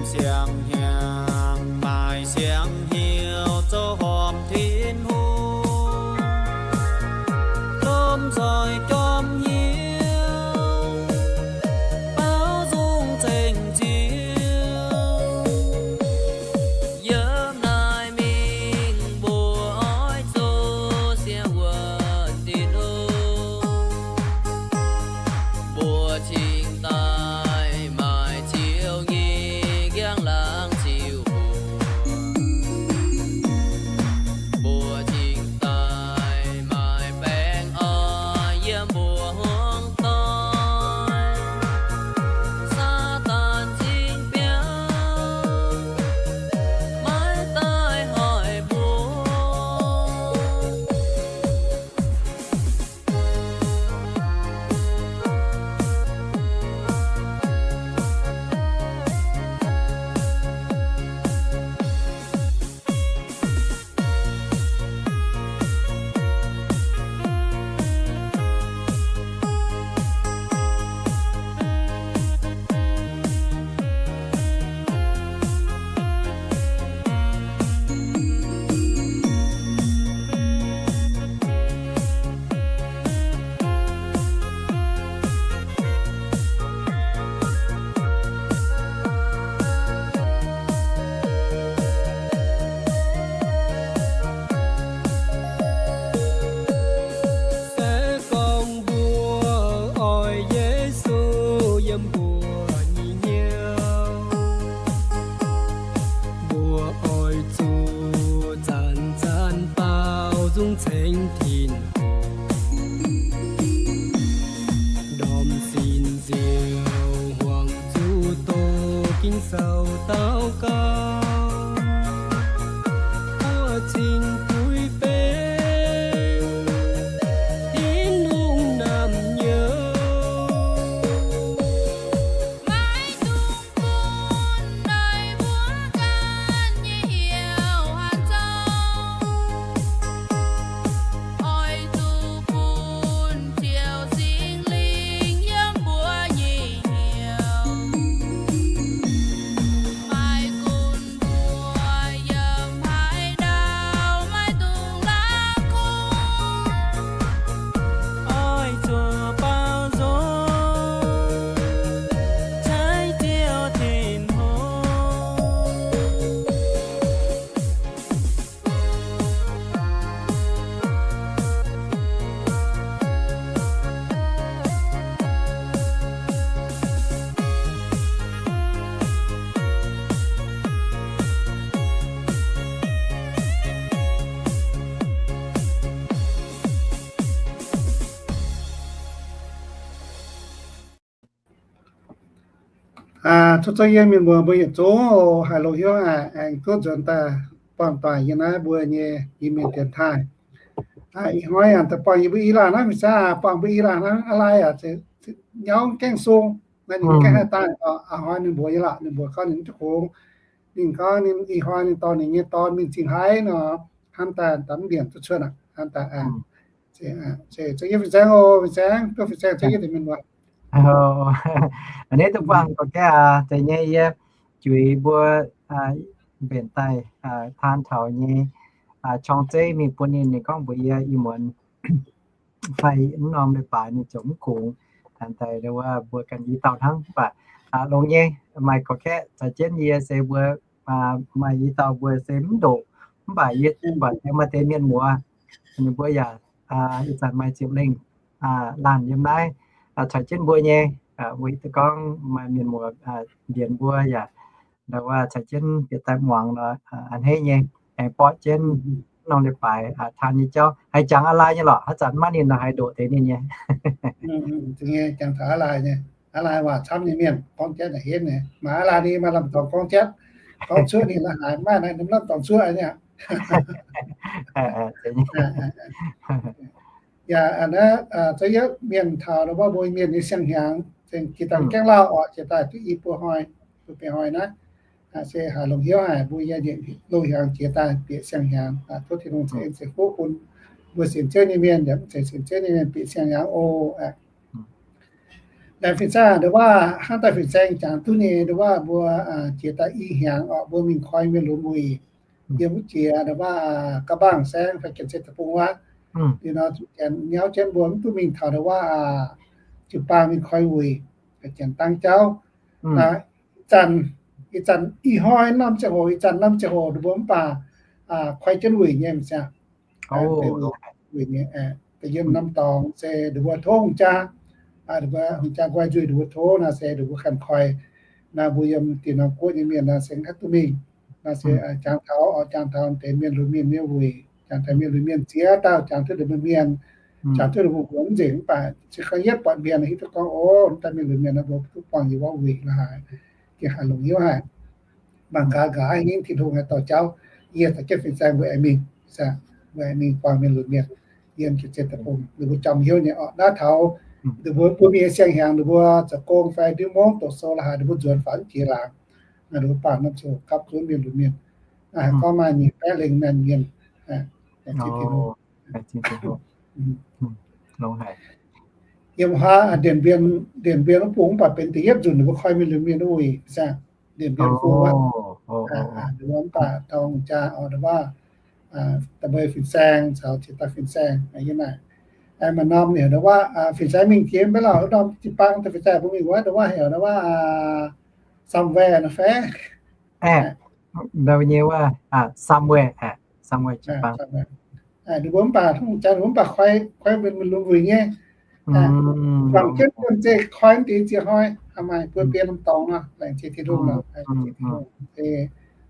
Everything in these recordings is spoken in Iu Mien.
Siang-hnyangx maaih siang-hnyouv zoux horpc Tin-Hungh, lomh nzoih jorm hnyouv, baaux nzung ceng Ziouv. Yiem naaiv mingh mbuo oix zoux siang wuonc Tin-Hungh. Mbuo cingx daaih maaih Ziouv nyei njang-laangc ziux mbuo. Mbuo cingx daaih maaih baengh orn yiem mbuo hmuangx doic. Saadaan cingx biauv maiv daaih hoic mbuo. Se gorngv mbuo oix Yesu yiem mbuo nyei hnyouv, mbuo oix zuqc zanc zanc baaux nzung ceng Tin-Hungh, ndorm sin nziouv huangx zuqc doqc Ging-Sou daux gaux, mbuo cingx puix benx Tin-Hungh naamh nyouz. Maiv dungx bun naaiv wuov ganh nyei heuc haaix zanc. Oix zuqc bun Ziouv Singx Lingh yiem mbuo nyei hnyouv. Maiv gunv mbuo yiem haaix ndau, maiv dungx la'kuqv. Oix zuqc baaux nzung ceng Ziouv Tin-Hungh. Aa, tov zungv yie mienh muoz mbuo yietc zungv haih longx hnyouv haic, aengx duqv nzuonx daaih buangh doic yiem naaiv mbuo nyei Iu-Mienh dienx taaih. Aa, ih hnoi yaac daaih buangh yie mbuo i laanh naaiv, mingh zaah buangh mbuo i laanh naaiv aqv, nyauv gaengh sung, naaiv ninh gaengh haih daaih oc. Aa, hnoi ninh mbuox yie lorqc, ninh mbuox gorngv ninh duqv kungx, ninh gorngv ninh ih hnoi ninh dorh ninh nyei dorn mingh zingh haaix nor, hnamv daaih daaih mv mbienc duqv cuotv aqv, hnamv daaih. Zeiz, zeiz, yie fin-saeng oc, fin-saeng, duqv fin-saeng caux yie deix mienh muoz. Aa, a'hneiv duqv buangh gorqv-gaeqv aac, zeiz nyei, yie juix mbuo mbenc daaih taan taux nyei qorng-zeiv mingh bun ninh, ninh gorngv mbuox yie ih muonz fai mv norm leiz-baaix ninh ziouc mv kungx. Daaih wuov mbuo ganh i dauh hnangv, mv baac longx nyei, maaih gorqv-gaeqv caux jienv yie se mbuo maaih i dauh mbuo se mv ndoqc, mv baac yie mv baac maaih deix mienh muoz, ninh mbuo yaac ih zanc maaih ziepc lengh laanh yiem naaiv, caux jienv mbuo nyei, weic gorngv maaih mienh muoz mbienx mbuo yaac ndau wuov caux jienv bieqc daaih muangx nor, a'hneiv nyei, aengx borqv jienv norm leiz-baaix taan nyei jauv. Haiz jangx a'laa nyei lorqc, haaix zanc maiv ninh nor haiz ndoqc deix ninh nyei. Jangx taux a'laa nyei, a'laa waac camv nyei mienh gorngv jatv naaic henv nyei. Maaih a'laa ninh maaih lamh dorngx gorngv jatv, gorngv cuotv ninh la'haaix, maaih naaiv norm lamh dorngx cuotv nyei. Yaac naaiv za'yietv mienh taux nor, mbuo mienh nyei siang-hnyangx, zinh jiex daaih gaengh lauh oc, jiex daaih duqv i buo hnoi, duqv bieqc hnoi naaiv, se haaix longx hnyouv haic, mbuo yiem loz-hnyangx jiex daaih bieqc siang-hnyangx, tov Tin-Hungh ceix fuqv bun mbuo sienx Ziouv nyei mienh yaac mv zeiz sienx Ziouv nyei mienh bieqc siang-hnyangx oc. Fin-saeng nduov waac, hnangv daaih fin-saeng jangx duqv nyei nduov waac mbuo jiex daaih i hnyangx orqc, mbuo mingh koi mienh lunx wuic yiem wuov jiex nduov waac Ga'mbangh Saengv fai Janx-Zei Deic-Bung wuov. Liuz nor zuqc janx nyauv jienv mbuo mv duqv mingh taux nduov waac jiu-baang mingh koi wuic, janx dangv jauv. Ih zanc, ih zanc ih hnoi norm ziangh hoc, ih zanc norm ziangh hoc ninh mbuo mv baac koi jienv wuic nyei m'sieqv. Wuic nyei, da'yietv norm dorngx se ninh mbuo tov hungh jaa, ninh mbuo hungh jaa nqoi nzuih ninh mbuo tov naaic se ninh mbuo ganh koi. Naaiv mbuo yiem dieh norm guoqv nyei mienh naaic se haaix duqv mingh. Naaiv se jangx taux, jangx taux deix mienh lunx mienh nyei wuic, jangx taux mienh lunx mienh ziex dauh, jangx duqv ninh mbuo mienh, jangx duqv ninh mbuo mbuox mv nzengc mv baac se gorngv yietv buatc mienh hiuv duqv gorngv, o, daaih mienh lunx mienh nor mbuo duqv buangh yie wuov wuic la'haaix, gengh haiz longc hnyouv haic. Mangc gaax nqa'haav hingv Tin-Hungh haih dorh jauv yie caux jienv fin-saeng mbuo aengx mingh, mbuo aengx mingh buangh mienh lunx mienh yiem Janx-Zei Deic-Bung, ninh mbuo jomc hnyouv nyei orqc. Naaiv taux ninh mbuo, mbuo mingh nyei siang hnyangx ninh mbuo zoux gong fai ndiev mungv doqc sou la'haaix ninh mbuo nzuonx faaux jiex laangz, ninh mbuo bangc norm ziangh hoc gapv zuqc mienh lunx mienh, haih gorngv maaih nyic baeqv lengh mienh mienh. Yiem haaix, Điện Biên, Điện Biên wuov bung mv baac benx da'yietv nzunc ninh mbuo koi mienh lunx mienh wuic, Điện Biên bung wuov. Mv baac dorng jaa orqc, nduov waac, da'mbei fin-saeng caux jiex daaih fin-saeng yiem naaic. Maaih norm heuc nduov waac fin-saeng mingh jiex maiv lauh, norm jiu-baang da'feix zaih mbuo mingh wuov nduov waac heuc nduov waac somewhere nor fai? Nduov nyei waac somewhere, somewhere jiu-baang. Ninh mbuo mv baac hungh jaa ninh mbuo mv baac koi, koi mienh lunx wuic nyei. Guangc jienv guanh zeiv koi mv deix ziex hnoi, maaih buo biei norm dorngx nor, laengz zingh Tin-Hungh nor.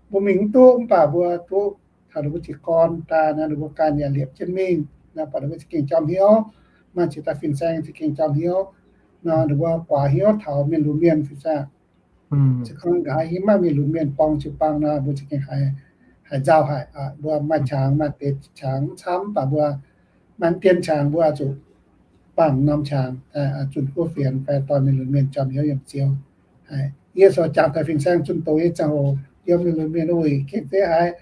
Mbuo mingh mv duqv mv baac mbuo duqv taux ninh mbuo jiez gorn daaih nor, ninh mbuo ganh yaac liepc jienv mingh nor, buatc ninh mbuo za'gengh jomc hnyouv. Maaih jiex daaih fin-saeng za'gengh jomc hnyouv nor, ninh mbuo guaax hnyouv taux mienh lunx mienh fin-saeng. Se gorngv nqa'haav hingv maiv maaih mienh lunx mienh borng jiu-baang nor, mbuo za'gengh haiz nzauh haic. Mbuo maaih qangx, maaih deix qangx mv camv, mv baac mbuo maaih dien qangx mbuo zuqc bangc norm qangx, zunh guoqv fienx fai dorh mienh lunx mienh jomc hnyouv yiem Ziouv. Yie sou jangx daaih fin-saeng zunh doz nyei ziangh hoc, yiem mienh lunx mienh wuic gengh zeiv haiz,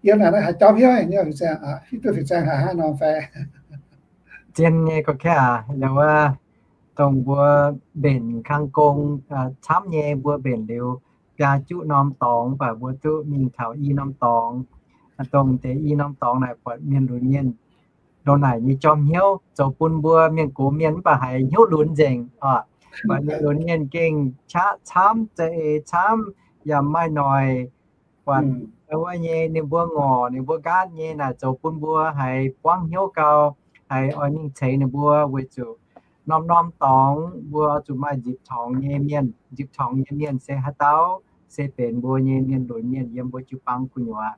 yiem naaic naaiv haiz jomc hnyouv nyei fin-saeng, hiuv duqv fin-saeng haiz hnangv nor fai? Zien nyei gorqv-kaeqv aac, yaac wuov dongh mbuo mbenc kang gong camv nyei, mbuo mbenc liuz biaa juqv norm dorngx, mv baac mbuo duqv mingh taux i norm dorngx. Dongh deix i norm dorngx naaic buatc mienh lunx mienh ndongc naaic nyei jomc hnyouv zoux bun mbuo mienh gox mienh mv baac haiz hnyouv lunx nzengc oc. Buatc mienh lunx mienh gengh qaqv camv, za'eix camv, yaac maaih noic. Buatc wuov nyei ninh mbuo ngorc, ninh mbuo nqaatv nyei naaic zoux bun mbuo haiz buangv hnyouv gau, haiz oix mingh ceix ninh mbuo weic zuqc norm-norm dorngx mbuo oix zuqc maaih nzipc torngx nyei mienh. Nzipc torngx nyei mienh se haaix dauh? Se benx mbuo nyei mienh lunx mienh yiem mbuo jiu-baang gu'nyuoz.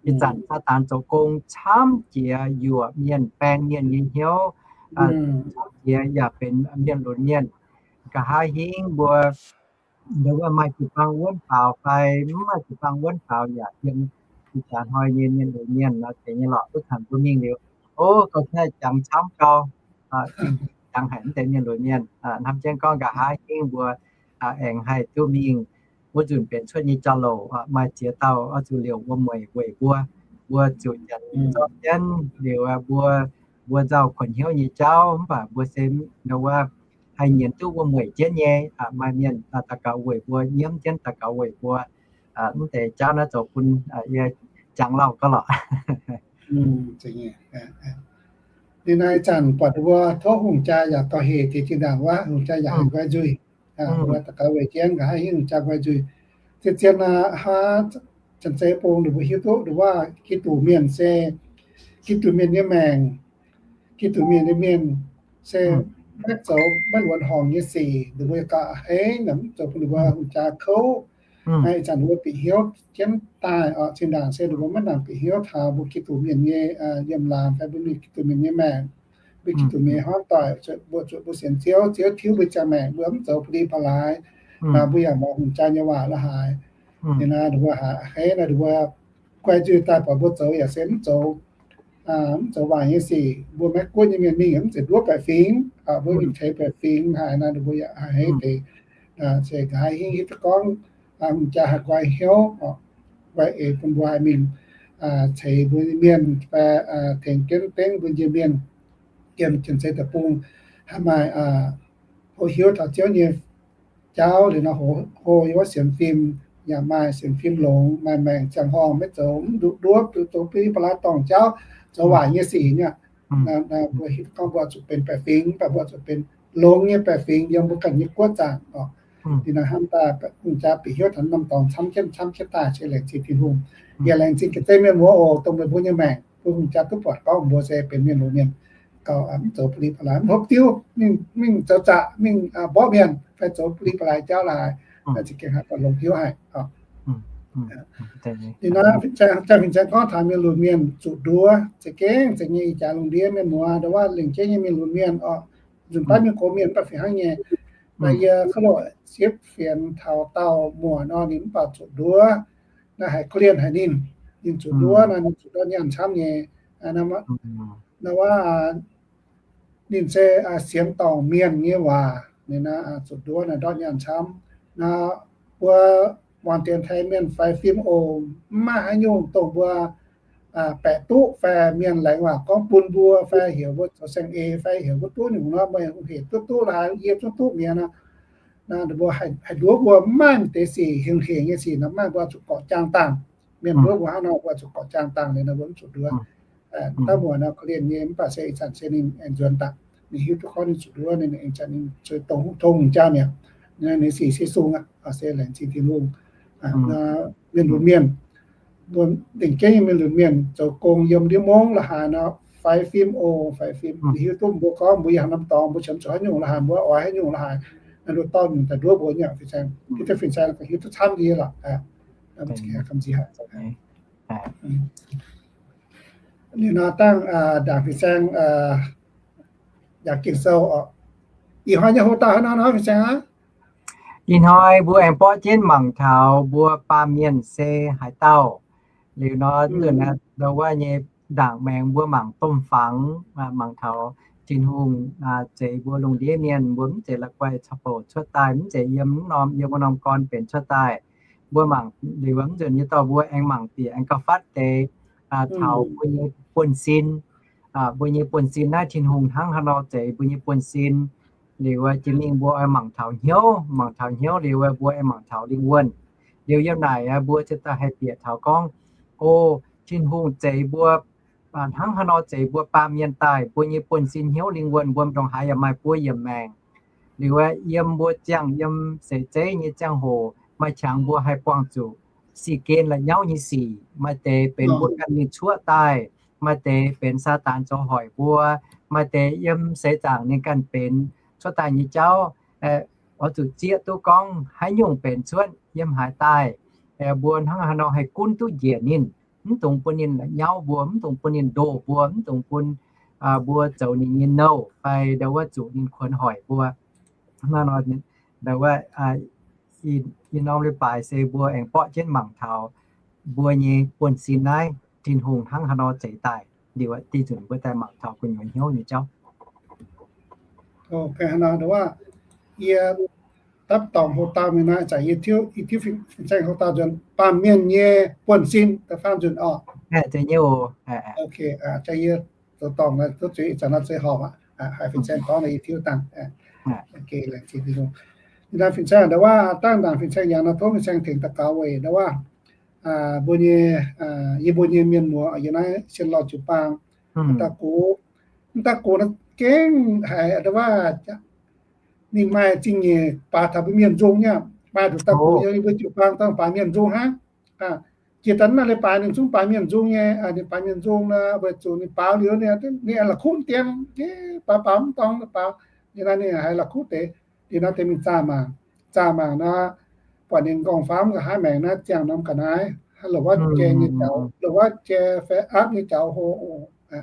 Ih zanc Saadaan zoux gong camv jiex yuoqc mienh, baeng mienh nyei hnyouv, camv jiex yaac benx mienh lunx mienh. Nqa'haav hingv mbuo, nduov maaih jiu-baang wuonv faaux fai mv maaih jiu-baang wuonv faaux yaac yiem ih jaax hnoi nyei mienh lunx mienh nor deix nyei lorqc. Duqv taux mbuo mingh liuz, o, gorqv-kaeqv jangx camv gau, jangx haic mv deix mienh lunx mienh. Hnamv jienv gorngv nqa'haav hingv mbuo aengx haih duqv mingh wuov nzunc benx cuotv nyei jauv-louc, maaih ziex dauh oix zuqc liouc wuom-mueic weic mbuo. Mbuo zuqc janx zorqv jienv liuz, mbuo, mbuo nzauh kuonx hnyouv nyei jauv mv baac mbuo se nduov wuov haih nyienz duqv wuom-mueic jienv nyei. Maaih mienh daux gaux weic mbuo, nyiemv jienv daux gaux weic mbuo. Mv deix jauv naaiv zoux bun yie jangx lauh gauh lorqc. Ninh naaiv zanc buatc mbuo tov hungh jaa yaac dorh hec jiex zinh ndaangc wuov, hungh jaa yaac haih nqoi nzuih. Mbuo daux gaux weic jienv nqa'haav hingv hungh jaa nqoi nzuih. Zien-zien aqv, Janx-Zei Bung ninh mbuo hiuv duqv nduov waac Giduc mienh se, Giduc mienh nyei maengc, Giduc mienh nyei mienh se maiv zoux maiv luonx horngc nyei sic, ninh mbuo gauh a'hneiv, mv zoux bun ninh mbuo hungh jaa kouv. Ih zanc ninh mbuo bieqc hnyouv jienv daaih oc. Zinh ndaangc se ninh mbuo maiv nangc bieqc hnyouv taux mbuo Giduc mienh nyei yiem laangz fai mbuo mienh Giduc mienh nyei maengc. Mbuo Giduc mienh hnamv doic, mbuo zuqc mbuo sienx Ziouv, Ziouv tiuv mbuo ziangh maengc, mbuo mv zoux ba'li ba'laaix, mbuo yaac mangc hungh jaa nyei waac la'haaix. Ninh naaiv ninh mbuo a'hneiv nor, ninh mbuo nqoi nzuih daaih buatc mbuo zoux yaac se mv zoux, mv zoux waaic nyei sic. Mbuo Meiv Guoqv nyei mienh mingh yaac mv zeiz nduov baeqc fingx, mbuo mingh ceix baeqc fingx haaix nor, ninh mbuo yaac a'hneiv deix. Se nqa'haav hingv hiuv duqv gorngv hungh jaa haih nqoi hnyouv, nqoi eix bun mbuo haih mingh ceix mbuo nyei mienh fai tengx jienv dengv mbuo nyei mienh yiem Janx-Zei Deic-Bung haih maaih hoqc hiuv taux Ziouv nyei jauv liuz nor, hoqc, hoqc hiuv wuov sienx fim, yaac maaih sienx fim longx, maaih maengc ziangh horngh, maiv zoux mv nduqc nduov, zoux bili ba'laaix dorngc jauv, zoux waaic nyei sic nyei. Mbuo hiuv gorngv mbuo zuqc benx baeqc fingx, mv baac mbuo zuqc benx longx nyei baeqc fingx yiem mbuo ganh nyei guoqv zaangc oc. Liuz nor hnamv daaih hungh jaa bieqc hiuv taux norm dorngx camv jienv camv jienv daaih se laengz zingh Tin-Hungh. Yaac laengz zingh ga'zei mienh muoz oc, dongh meih mbuo nyei maengc, bun hungh jaa duqv buatc gorngv mbuo se benx mienh lunx mienh gauh mv zoux ba'lih ba'laaix, mv hopv diuv, mingh, mingh zoux zaqc, mingh mborqv mienh fai zoux ba'lih ba'laaix jauv laaix, za'gengh haih buatc longx hiuv haic. Liuz nor, jang fin-saeng gorngv taux mienh lunx mienh zuqc nduov, za'gengh, za'gengh nyei ih jaax lungh ndiev mienh muoz, ndo wuov lengc jeiv nyei mienh lunx mienh oc, nzunc baav mienh gox mienh mv baac fih hnangv nyei. Naaiv yie kov loqc siepv fienx taux dauh muoc nor, ninh mv baac zuqc nduov. Naaiv haiz korv-lienh haic ninh, ninh zuqc nduov nor, ninh zuqc ndortv nyaanh camv nyei. Naaiv wuov, ninh se sienx dorngc mienh nyei waac, ninh zuqc nduov naaiv ndortv nyaanh camv. Naaiv mbuo muangx dienx taux mienh faix fim oc, mv maaih haaix nyungc dongh mbuo baeqc duqv fai mienh laengz waac gorngv bun mbuo fai heuc mbuo zoux saeng-eix fai heuc mbuo duqv nyungc nor, meih hec duqv duqv laaix yie zungv duqv mi'aqv nor, mbuo haih nduov mbuo mv maaih deix sic, hengx hengx nyei sic nor, maaih mbuo zuqc gorqv jaang dangh. Mienh nduov mbuo hnangv nor, mbuo zuqc gorqv jaang dangh liuz nor, mbuo mv zuqc nduov. Daaih muoc nor korv-lienh nyei, mv baac se ih zanc se ninh aengx nzuonx daaih, ninh hiuv duqv gorngv ninh zuqc nduov, ninh aengx zanc ninh zuqc dongh hungh tong jaa mi'aqv. Ninh sic se sung aqv, se laengz zingh Tin-Hungh. Mienh lunx mienh, mbuo lengc jeiv nyei mienh lunx mienh zoux gong yiem ndiev mungv la'haaix nor, faix fim oc, faix fim. Ninh hiuv duqv mbuo gorngv mbuo yangh norm dorngx, mbuo qiemx zuqc haaix nyungc la'haaix, mbuo oix haaix nyungc la'haaix, ninh dorh nyungc daaih nduov mbuo nyei. Fin-saeng, fin-saeng hiuv duqv camv nyei lorqc. Ninh nor dangh ndaangc fin-saeng yaac Ging-Sou oc. Ih hnoi nyei hoc dauh haaix nor nor fin-saeng aqv? Ih hnoi mbuo aengx borqv jienv mangc taux mbuo baamh mienh se haaix dauh. Liuz nor, nzunc naaiv ndau wuov nyei ndaangc maengx mbuo mangc domh fangx, mangc taux Tin-Hungh zeix mbuo lungh ndiev mienh, mbuo mv zeiz la'guaih caux bouc cuotv daaih, mv zeiz yiem mv norm, yiem wuov norm gorn benx cuotv daaih. Mbuo mangc liuz wuov nzunc nyei dorh mbuo aengx mangc bieqc aengx gauh fatv deix taux mbuo nyei buonv-sin. Mbuo nyei buonv-sin naaiv Tin-Hungh hnangv haaix nor zeix mbuo nyei buonv-sin. Liuz jiex mingh mbuo oix mangc taux hnyouv, mangc taux hnyouv liuz mbuo aengx mangc taux lingh wuonh. Liuz yiem naaic mbuo ziouc daaih haih bieqc taux gorngv, o, Tin-Hungh zeix mbuo hnangv haaix nor zeix mbuo baamh mienh daaih, mbuo nyei buonv-sin hnyouv lingh wuonh mbuo ndongc haaix yaac maaih buo yiemc maengc. Liuz yiem mbuo ziangh yiem seix zeiv nyei ziangh hoc maaih qangx mbuo haih buangh zuqc sic gen la'nyauv nyei sic. Maaih deix benx mbuo ganh mingh cuoqv daaih, maaih deix benx Saadaan zoux hoic mbuo, maaih deix yiem seix zaangc ninh ganh benx cuotv daaih nyei jauv. Oix zuqc zieqv duqv gorngv haaix nyungc benx cuotv yiem haaix daaih, mbuo hnangv haaix nor haih gunv duqv njiec ninh, mv dungx bun ninh la'nyauv mbuo, mv dungx bun ninh ndoh mbuo, mv dungx bun mbuo zoux ninh nyei nouh fai ndau wuov zuqc ninh kuonx hoic mbuo. Hnangv nor, ndau wuov ih norm leiz-baaix se mbuo aengx borqv jienv mangc taux mbuo nyei buonv-sin naaiv Tin-Hungh hnangv haaix nor zeix daaih. Liuz diuh nzunc mbuo daaih mangc taux gu'nyuoz hnyouv nyei jauv. Yie dapv dorngc houx-dauh mingh naaiv, zanc yie tiuv, yie tiuv fin-saeng houx-dauh nzuonx baamh mienh nyei buonv-sin da'faam nzunc oc. Yie zoux dorngc duqv zuiz, ih zanc nor zuiz horpc aqv. Haiz fin-saeng gorngv nor yie tiuv dangh. Laengz zingh Tin-Hungh. Ih hnoi fin-saeng ndau wuov dangh ndaangc fin-saeng yangh nor tov fin-saeng tengx daux gaux weic ndau wuov mbuo nyei, yie mbuo nyei mienh muoz yiem naaiv Sien Lorh jiu-baang, daaih gux, daaih gux nor gengh haiz ndau wuov ninh maaih zingh nyeic baaux taux mbuo mienh nzung nyei, maaih nduqc daaih gux yiem yie mbuo jiu-baang dangh baaux mienh nzung hnangv. Jiex daaih naaiv leiz-baaix ninh zungv baaux mienh nzung nyei, ninh baaux mienh nzung nor weic zuqc ninh baaux liuz ninh, ninh la'kuqv dien, baaux baaux mv dorngx baaux, ninh naaiv ninh haiz la'kuqv deix. Liuz nor deix mingh zaah mangc, zaah mangc nor, buatc ninh nqorngv-famv nqa'haav maengc naaiv ziangh norm ga'naaiv, haaix lorqc wuov jai nyei jaux, lorqc wuov jai fai aapv nyei jaux hlo,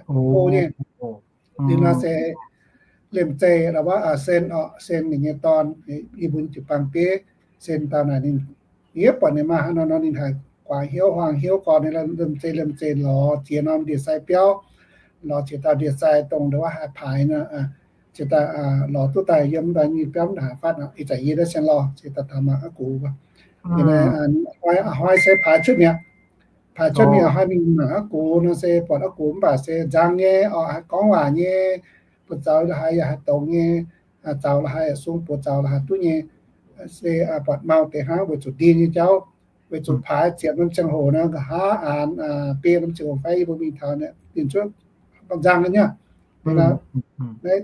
hlo nyei. Liuz nor se liemh zeih lorqc wuov sen oc, sen ninh nyei dorn, yie mbuo jiu-baang bieiv, sen dauh naaic ninh, yie buatc ninh maaih hnangv nor nor ninh haiz guaax hnyouv huaang hnyouv gorn, ninh liemh zeih liemh zeih lorz ziex norm ndie-sai biauv, lorz ziex dauh ndie-sai dongh ndau wuov haih paaix nor, ziex dauh lorz duqv daaih yiem mv baac nyei biauv mv haaix fatv, ih zanc yie naaiv Sien Lorh se daaih taux mangc aqv gux. A'hnoi se paaix cuotv mi'aqv. Paaix cuotv mingh a'hnoi mingh mangc aqv gux nor se buatc aqv gux mv baac se nzang nyei oc, haih gorngv waac nyei, buoz-zaux haaix yaac haih dongz nyei. zaux la'haaix, sung buoz zaux la'haaix duqv nyei, se buatc mau deix hnangv weic zuqc ndie nyei jauv, weic zuqc paaix ziepc norm ziangh hoc nor, nqa'haav aanx biei norm ziangh hoc fai yie mbuo mingh taux ninh cuotv ba'nzang nyei. Naaiv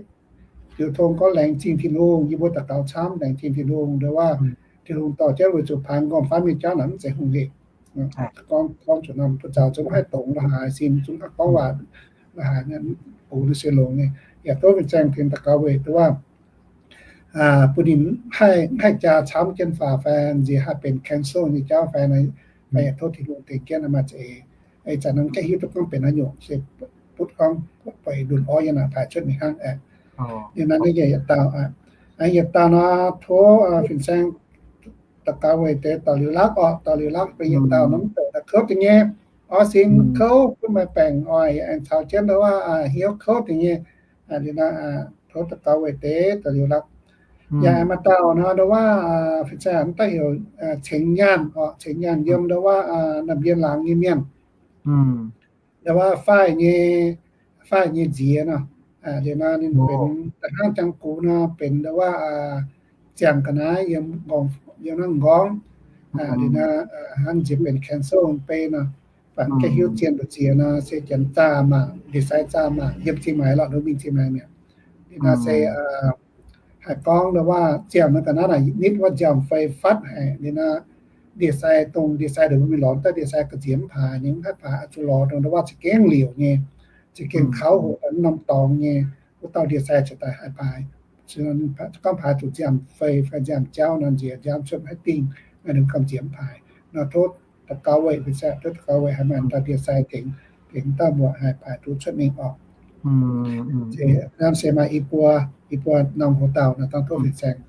diuh tong gorngv laengz zingh Tin-Hungh, yie mbuo daux gaux camv, laengz zingh Tin-Hungh, ndo waac Tin-Hungh dorh jienv weic zuqc paaix m'nqorngv famv nyei jauv naaic mv zeiz hungh hec. Gorngv, gorngv zuqc norm buoz zaux zungv haih dongz la'haaix, sin zungv haih gorngv waac la'haaix, bungx naaiv se longx nyei. Yaac tov fin-saeng tengx daux gaux weic ndo waac bun ninh haih, haih jaa camv jienv faaux fai nziex haih benx cancel nyei jauv fai, fai yaac tov Tin-Hungh tengx jienv maaih za'eix. Ih zanc naaiv mv gaengh hiuv duqv gorngv benx haaix nyungc, se butv gorngv bueix ndunh orv yiem naaic paaix cuotv mingh hnangv aqv. Liuz naaiv yietc dauh, yietc dauh nor tov fin-saeng daux gaux weic deix daux liuz lakv orqc, daux liuz lakv benx yietc dauh nor mv douc daaih kouv deix nyei, oix sin kouv gunv maaih baengc oix aengx caux jienv ndo waac hnyouv kouv deix nyei. Liuz naaiv tov daux gaux weic deix daux liuz lakv. Yaac maaih dauh nor ndo waac fin-saeng daaih heuc Cengx Nyaanh orqc, Cengx Nyaanh yiem ndo waac Naamh Mbien Laangz nyei mienh. Ndo waac faix nyei, faix nyei nziex nor. Liuz nor ninh benx da'hnangv jangx gux nor benx ndo waac ziangh ga'naaiv yiem, yiem naaiv m'nqorngv. Liuz nor hnangv nziex benx cancel bei nor, baac mv gaengh hiuv zien nziex nor se janx zaah mangc, ndie-sai zaah mangc yiem Zingh Maix lorqc, nduov mingh Zingh Maix mi'aqv. Liuz nor se haih gorngv ndo waac ziangh nor ga'naaiv naaic nitv wuov nziaamv fei fatv haic. Liuz nor ndie-sai, dongh ndie-sai nduov mingh lorz daaih ndie-sai ga'nziex mv paaix, ninh mv haih paaix, oix zuqc lorz dongh ndo waac za'gengh liouc nyei, za'gengh kauv hoqc norm dorngx nyei, wuov dauh ndie-sai ziouc daaih haih paaix. Gorngv paaix zuqc nziaamv fei fai nziaamv jauv nor, nziex nziaamv cuotv maiv dingh, ninh gamh nziex mv paaix. Nor tov daux gaux weic, tov daux gaux weic haih maaih dauh ndie-sai tengx, tengx dauh mbuoqc haih paaix duqv cuotv mingh orqc. Naaiv se maaih i buo, i buo norm hoc dauh nor dangh tov fin-saeng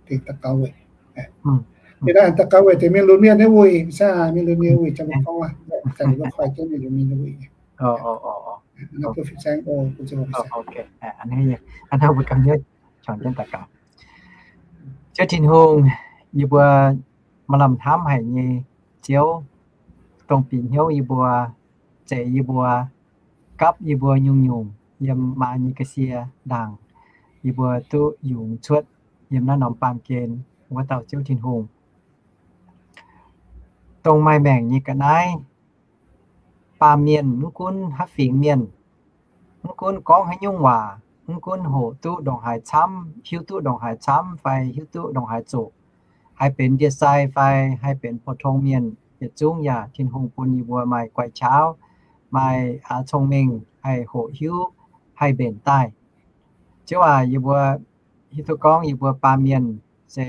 tengx daux gaux weic. Liuz naaiv daux gaux weic deix mienh lunx mienh nyei wuic, mienh lunx mienh wuic, zanc ninh mbuo koi jienv mienh lunx mienh nyei wuic. Naaiv tov fin-saeng, Ziouv Tin-Hungh, yie mbuo maaih lamh hnamv haic nyei Ziouv, dongh bieqc hnyouv yie mbuo, zeix yie mbuo, gapv yie mbuo nyungc-nyungc yiem maa nyei ga'sie ndaangc, yie mbuo duqv yungz cuotv yiem naaiv norm baamh gen wuov dauh Ziouv Tin-Hungh. Dongh maaih maengc nyei ga'naaiv, baamh mienh mv gunv haaix fingx mienh, mv gunv gorngv haaix nyungc waac, mv gunv hoqc duqv ndongc haaix camv, hiuv duqv ndongc haaix camv fai hiuv duqv ndongc haaix zoqc, haih benx ndie-sai fai haih benx pou-tong mienh, yietc zungv yaac Tin-Hungh bun yie mbuo maaih guai-qaauv, maaih cong-mengh haih hoqc hiuv, haih mbenc daaih. Ziouv aac, yie mbuo hiuv duqv gorngv yie mbuo baamh mienh se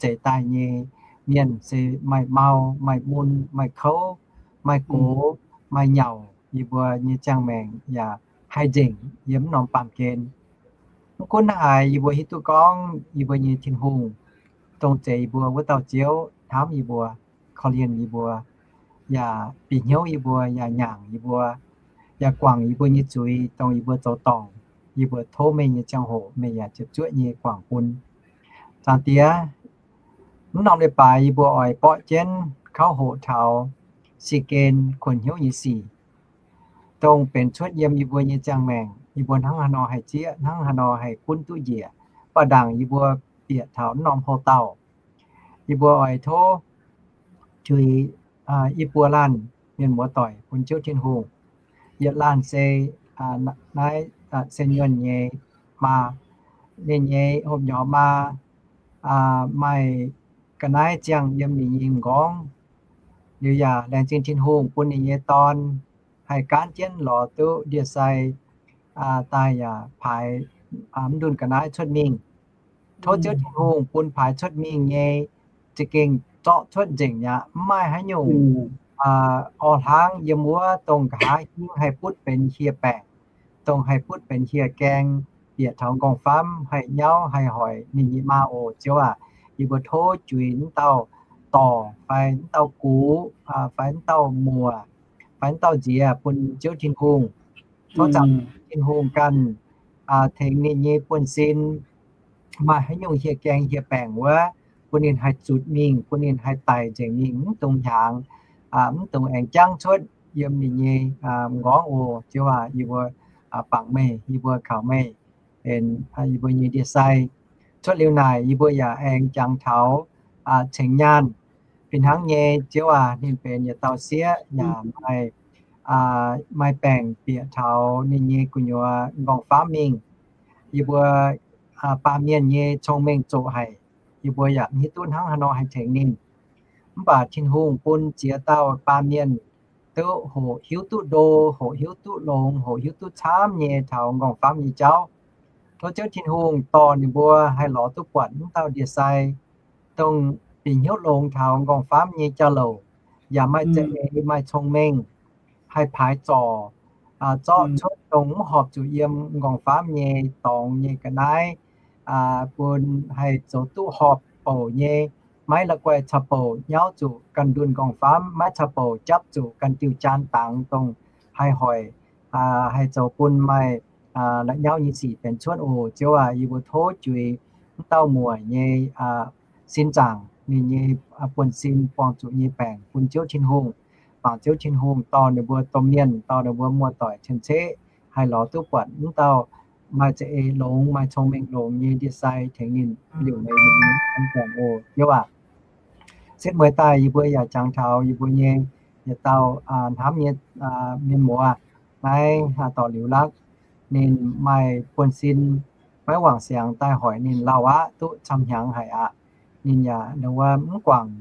zeix daaih nyei mienh se maaih mau, maaih mun, maaih kouv, maaih gox, maaih nyauc. Yie mbuo nyei ziangh maengc yaac haih nzengc yiem mv norm baamh gen. Mv gunv naaiv haaix, yie mbuo hiuv duqv gorngv yie mbuo nyei Tin-Hungh, dongh zeix yie mbuo wuov dauh Ziouv, hnamv yie mbuo, korv-lienh yie mbuo, yaac bieqc hnyouv yie mbuo, yaac nyaangc yie mbuo, yaac guangc yie mbuo nyei zuiz dongh yie mbuo zoux dorngc. Yie mbuo tov meih nyei ziangh hoc meih yaac ziepc zuoqv nyei guangc bun. Zaangc Diex, mv norm leiz-baaix yie mbuo oix borqv jienv kauv hoqc taux si gen kuonx hnyouv nyei sic, dongh benx cuotv yiem yie mbuo nyei ziangh maengc. Yie mbuo hnangv haaix nor haih zieqv, hnangv haaix nor haih gunv duqv njiec, baac ndaangc yie mbuo bieqc taux mv norm houx-dauh, yie mbuo oix tov juix i buo laanh mienh muoz-doic bun Ziouv Tin-Hungh. Yietc laanh se naaiv Sen Yuonh nyei maa, ninh nyei hopv-nyorx maa maaih ga'naaiv ziangh yiem ninh nyei m'nqorngv. Liuz yaac laengz zingh Tin-Hungh bun ninh nyei dorn haih gaanv jienv lorz duqv ndie-sai daaih yaac paaix mv ndunh ga'naaiv cuotv mingh. Tov Ziouv Tin-Hungh bun paaix cuotv mingh nyei za'gengh zorqv cuotv nzengc mi'aqv. Mv maaih haaix nyungc orv hlangv yiem wuov dongh nqa'haav hingv haih butv benx hieh baengc, dongh haih butv benx hieh gaeng, bieqc taux m'nqorngv-famv haih nyauv haih hoic ninh nyei maa oc. Ziouv aac, yie mbuo tov juix mv dauh dorc fai mv dauh gux fai mv dauh muoc fai mv dauh nziex bun Ziouv Tin-Hungh. Tov Zaangc Diex Tin-Hungh ganh tengx ninh nyei buonv-sin, maaih haaix nyungc hieh gaeng hieh baengc wuov, bun ninh haih zutc mingh, bun ninh haih daic nzengc mingh, mv dungx hiaangx, mv dungx aengx jangv cuotv yiem ninh nyei m'nqorngv oc. Ziouv aac, yie mbuo bangc meih, yie mbuo kaux meih benx yie mbuo nyei ndie-sai. Cuotv liuz naaic yie mbuo yaac aengx jangx taux ceng nyaanh. Fih hnangv nyei, Ziouv aac, ninh benx yietc dauh sieqv yaac maaih, maaih baengc bieqc taux ninh nyei gu'nyuoz nqorngv-famv mingh. Yie mbuo baamh mienh nyei cong-mengh zoqc haic, yie mbuo yaac mv hiuv duqv hnangv haaix nor haih tengx ninh. Mv baac Tin-Hungh bun ziex dauh baamh mienh duqv hoqc hiuv duqv ndo, hoqc hiuv duqv longx, hoqc hiuv duqv camv nyei taux nqorngv-famv nyei jauv. Tov Ziouv Tin-Hungh dorh ninh mbuo haih lorz duqv buatc mv dauh ndie-sai, dongh bieqc hnyouv longx taux nqorngv-famv nyei jauv-louc, yaac maaih za'eix maaih cong-mengh, haih paaix zorc, zorqv cuotv dongh mv horpc zuqc yiem nqorngv-famv nyei dorngx nyei ga'naaiv, bun haih zoux duqv horpc bouc nyei, maiv la'guaih caux bouc nyauv zuqc ganh ndunh nqorngv-famv, maiv caux bouc japv zuqc ganh diuh jaan dangx dongh haih hoic, haih zoux bun maaih la'nyauv nyei sic benx cuotv oc. Ziouv aac, yie mbuo tov juix mv dauh muoc nyei sin zaangc, ninh nyei buonv-sin buangh zuqc nyei baengc bun Ziouv Tin-Hungh, mangc Ziouv Tin-Hungh dorh ninh mbuo domh mienh, dorh ninh mbuo muoz-doic cien-ceqv haih lorz duqv buatc mv dauh maaih za'eix longx, maaih cong-mengh longx nyei ndie-sai tengx ninh liuc leiz ninh nyei an guangc oc. Ziouv aac, setv mueiz daaih yie mbuo yaac jangx taux yie mbuo nyei yietc dauh hnamv nyei mienh muoz naaiv dorc liuz lakv. Ninh maaih buonv-sin maiv wangc siangx daaih hoic ninh lauh aqv, duqv camv hnyangx haic aqv. Ninh yaac ndongc wuov mv guangc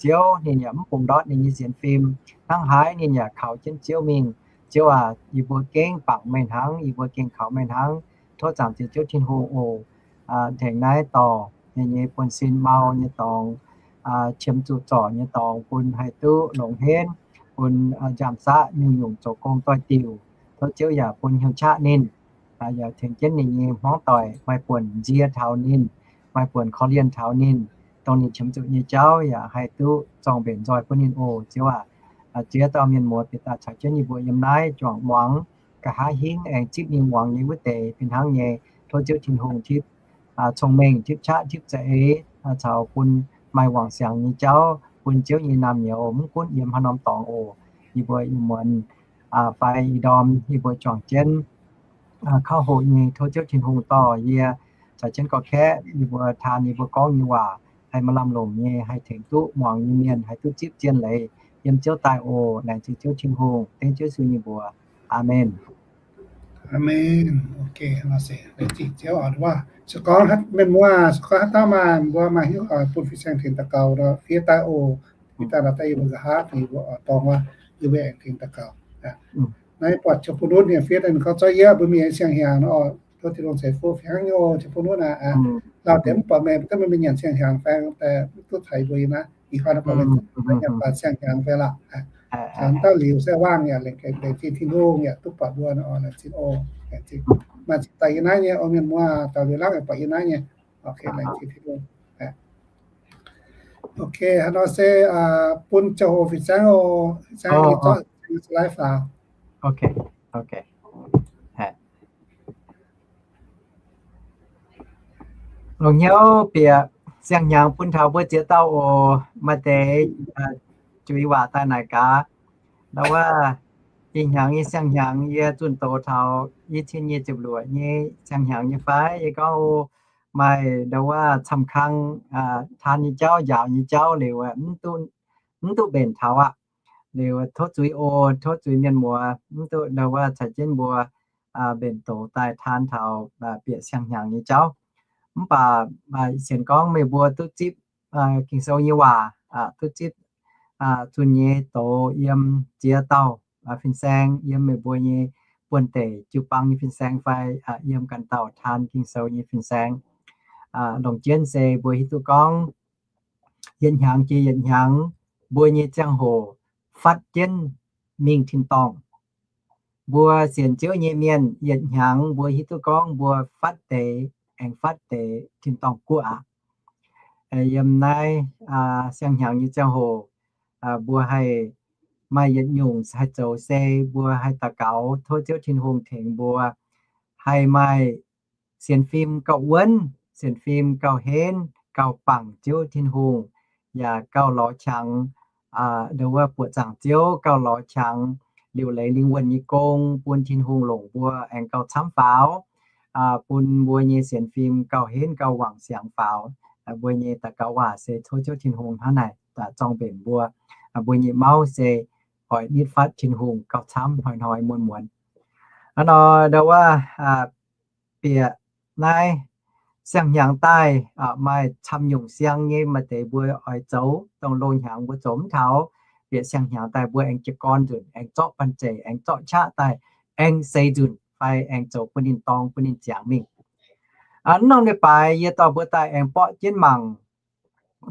Ziouv, ninh yaac mv bungx ndortv ninh nyei sienx fim. Hnangv haaix ninh yaac kaux jienv Ziouv mingh. Ziouv aac, yie mbuo gengh bangc meih hnangv, yie mbuo gengh kaux meih hnangv. Tov Zaangc Diex Ziouv Tin-Hungh oc, tengx naaiv dorc ninh nyei buonv-sin mau nyei dorngx, qiemx zuqc zorc nyei dorngx bun haih duqv longx henv, bun nziaamv-saqv nyungc-nyungc zoux gong doix-diuc. Tov Ziouv yaac bun hnyouv qaqv ninh, yaac tengx jienv ninh nyei hmuangv doic maaih buonc nzie taux ninh, maaih buonc korv-lienh taux ninh, dongh ninh qiemx zuqc nyei jauv yaac haih duqv zorng-mbenc nzoih bun ninh oc. Ziouv aac, ziex dauh mienh muoz bieqc daaih caux jienv yie mbuo yiem naaiv juangc muangx, nqa'haav hingv aengx zipv mingh muangx nyei wuov deix fih hnangv nyei. Tov Ziouv Tin-Hungh tipv cong-mengh, tipv qaqv, tipv za'eix, caux bun maaih wangc siangx nyei jauv bun Ziouv nyei naamh nyouz mv gunv yiem haaix norm dorngx oc. Yie mbuo ih muonz fai ih ndorm yie mbuo juangc jienv kauv hoqc nyei, tov Ziouv Tin-Hungh dorh yie caux jienv gorqv-kaeqv yie mbuo taan yie mbuo gorngv nyei waac haih maaih lamh longc nyei, haih tengx duqv muangx nyei mienh haih duqv zipv zien leiz yiem Ziouv daaih oc. Laengz zingh Ziouv Tin-Hungh, dengv Ziouv Yesu nyei mbuox. Aamen. Aamen. Se gorngv mienh muoz, se gorngv haaix dauh maaih, mbuo maaih hiuv oix bun fin-saeng tengx daux gaux nor, fiev daaih oc. Fiev daaih nor daaih yie mbuo nqa'haav tengx mbuo oix dorngx wuov, yie mbuo aengx tengx daux gaux. Naaiv buatc Qiex Bun Nutv ninh fiev daaih ninh gorngv, Zorqv yie mbuo mingh siang-hnyangx nor, tov Tin-Hungh ceix fuqv fih hnangv nyei oc, Qiex Bun Nutv aac. Lauh deix mv buatc meih, mv deix meih mingh nyanc siang-hnyangx fai, mv duqv caux yie mbuo yiem naaiv. Ih hnoi buatc meih nyanc baac siang-hnyangx fai lorqc. Caux dauh liuz se wangh yaac laengz zingh Tin-Hungh yaac duqv buatc mbuo nor, laengz zingh oc. Maaih zinh daaih yiem naaiv nyei oc mienh muoz, dauh liuz lakv yaac buatc yiem naaiv nyei. Ok, laengz zingh Tin-Hungh. Ok, haaix nor se bun ziangh hoc fin-saeng oc, fin-saeng zorqv live faaux. Longc hnyouv bieqc siang-hnyangx bun taux mbuo ziex dauh oc. Maaih deix juix waac daaih naaic gaax, ndau wuov, ih hnyangx nyei siang-hnyangx yie zunh doz taux i cin nyic ziepc luoqc nyei siang-hnyangx nyei fai? Yie gorngv, o, maaih ndau wuov camv kang taan nyei jauv, njaaux nyei jauv liuz, mv duqv mbenc taux aqv. Liuz tov zuiz oc, tov zuiz mienh muoz, mv duqv ndau wuov caux jienv mbuo mbenc doz daaih taan taux bieqc siang-hnyangx nyei jauv. Mv baac sienx gorngv meih mbuo duqv zipv Ging-Sou nyei waac, duqv zipv zunh nyei doz yiem ziex dauh fin-saeng yiem meih mbuo nyei buonv-deic jiu-baang nyei fin-saeng fai yiem ganh dauh taan Ging-Sou nyei fin-saeng. Longc jienv se mbuo hiuv duqv gorngv yietc hnyangx jiex yietc hnyangx, mbuo nyei ziangh hoc fatv jienv mingh tin-dorngh. Mbuo sienx Ziouv nyei mienh yietc hnyangx mbuo hiuv duqv gorngv mbuo fatv deix aengx fatv deix tin-dorngh guoqv aqv. Yiem naaiv siang-hnyangx nyei ziangh hoc, mbuo haih maaih yietc nyungc haih zoux se mbuo haih daux gaux tov Ziouv Tin-Hungh tengx mbuo haih maaih sienx fim gauh wuonv, sienx fim gauh henv, gauh bangc Ziouv Tin-Hungh, yaac gauh lorz qangx, ndau wuov buoqc zaangc Ziouv, gauh lorz qangx liuc leiz lingh wuonh nyei gong bun Tin-Hungh longc mbuo aengx gauh camv faaux. bun mbuo nyei sienx fim gauh henv gauh wangc siangx faaux. Mbuo nyei daux gaux waac se tov Ziouv Tin-Hungh hnangv naaic zorng-mbenc mbuo. Mbuo nyei mauv se oix nitv fatv Tin-Hungh gauh camv hnoi-hnoi muonz-muonz. Hnangv nor ndau wuov bieqc naaiv siang-hnyangx daaih maaih camv nyungc siang nyei maaih deix mbuo oix zoux, dongh loz-hnyangx mbuo zoux mv taux. Bieqc siang-hnyangx daaih mbuo aengx jiez gorn nzunc, aengx zorqv banh zeic, aengx zorqv qaqv daaih, aengx seix nzunc fai aengx zoux bun ninh dorng, bun ninh ziangx mingh. Mv norm leiz-baaix yie dorh mbuo daaih aengx borqv jienv mangc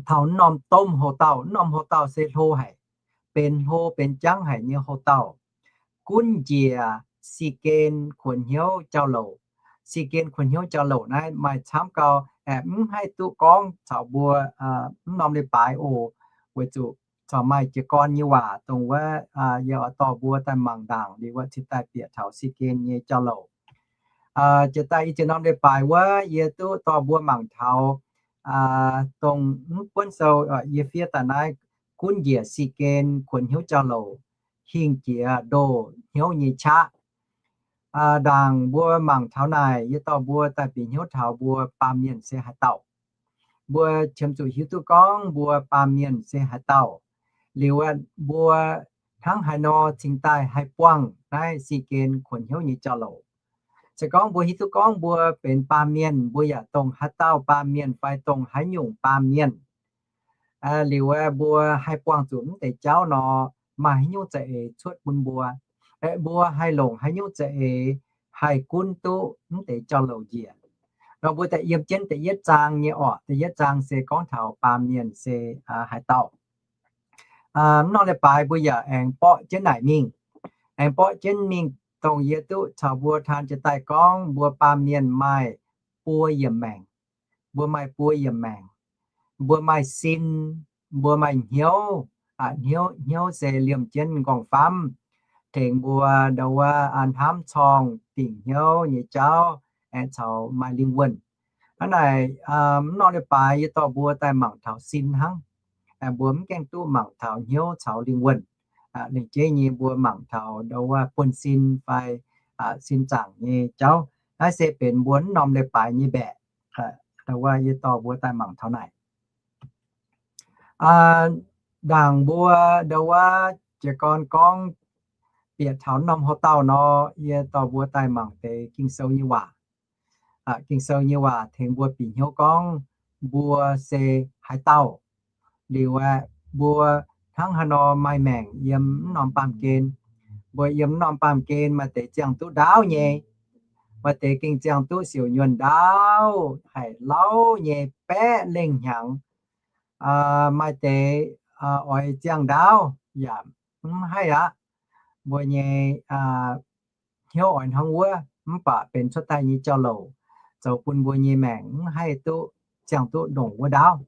taux mv norm domh houx-dauh. Mv norm houx-dauh se hlo haic, benx hlo benx jangv haic nyei houx-dauh. Gunv njiec Si^ken Kuonx Hnyouv Jauv-Louc. Si^ken Kuonx Hnyouv Jauv-Louc naaiv maaih camv gau, aengx mv haih duqv gorngv caux mbuo, mv norm leiz-baaix oc, weic zuqc corc maaih jiez gorn nyei waac dongh wuov yie oix dorh mbuo daaih mangc ndaangc liuz wuov cingx daaih bieqc taux Si^ken nyei jauv-louc. Jiex daaih i ziex norm leiz-baaix wuov yie duqv dorh mbuo mangc taux dongh mv buonv sou yie fiev daaih naaiv, gunv njiec Si^ken Kuonx Hnyouv Jauv-Louc, hingh jiex ndoh hnyouv nyei qaqv. Ndaangc mbuo mangc taux naaic, yie dorh mbuo daaih bieqc hnyouv taux mbuo baamh mienh se haaix dauh. Mbuo qiemx zuqc hiuv duqv gorngv mbuo baamh mienh se haaix dauh, liuz mbuo hnangv haaix nor cingx daaih haih buangh naaiv Si^ken Kuonx Hnyouv nyei jauv-louc. Se gorngv mbuo hiuv duqv gorngv mbuo benx baamh mienh, mbuo yaac dongh haaix dauh baamh mienh fai dongh haaix nyungc baamh mienh, liuz mbuo haih buangh zuqc mv deix jauv nor, maaih haaix nyungc za'eix cuotv bun mbuo? Mbuo haih longc haaix nyungc za'eix haih gunv duqv mv deix jauv-louc njiec? Nor mbuo daaih yiem jienv da'yietv zaang nyei orqc. Da'yietv zaang se gorngv taux baamh mienh se haaix dauh. Mv norm leiz-baaix mbuo yaac aengx borqv jienv naaic mingh, aengx borqv jienv mingh dongh yie duqv caux mbuo taan jiex daaih gorngv mbuo baamh mienh maaih buo yiemc maengc. Mbuo maaih buo yiemc maengc. Mbuo maaih sin, mbuo maaih hnyouv. Hnyouv se liemh jienv nqorngv-famv, tengx mbuo ndau wuov hnamv corngh dingc hnyouv nyei jauv, aengx caux maaih lingh wuonh. Hnangv naaic, mv norm leiz-baaix yie dorh mbuo daaih mangc taux sin hnangv. Mbuo mv gaengh duqv mangc taux hnyouv caux lingh wuonh. Lengc jeiv nyei mbuo mangc taux ndau wuov buonv-sin fai sin zaangc nyei jauv. Naaiv se benx mbuo mv norm leiz-baaix nyei mbaeqc. Ndau wuov yie dorh mbuo daaih mangc taux naaic. Ndaangc mbuo ndau wuov jiez gorn gorngv bieqc taux norm houx-dauh nor, yie dorh mbuo daaih mangc deix Ging-Sou nyei waac. Ging-Sou nyei waac tengx mbuo bieqc hnyouv gorngv mbuo se haaix dauh. Liuz aeqv, mbuo hnangv haaix nor maaih maengc yiem mv norm baamh gen. Mbuo yiem mv norm baamh gen maaih deix ziangh duqv ndaauv nyei, maaih deix gengh ziangh duqv siouc nyuonh ndaauv haic, lauv nyei baeqv lengh hnyangx. Maaih deix oix ziangh ndaauv yaac mv haih aqv. Mbuo nyei hnyouv oix hnangv wuov, mv baac benx cuotv daaih nyei jauv-louc zoux bun mbuo nyei maengc mv haih duqv ziangh duqv ndongc wuov ndaauv.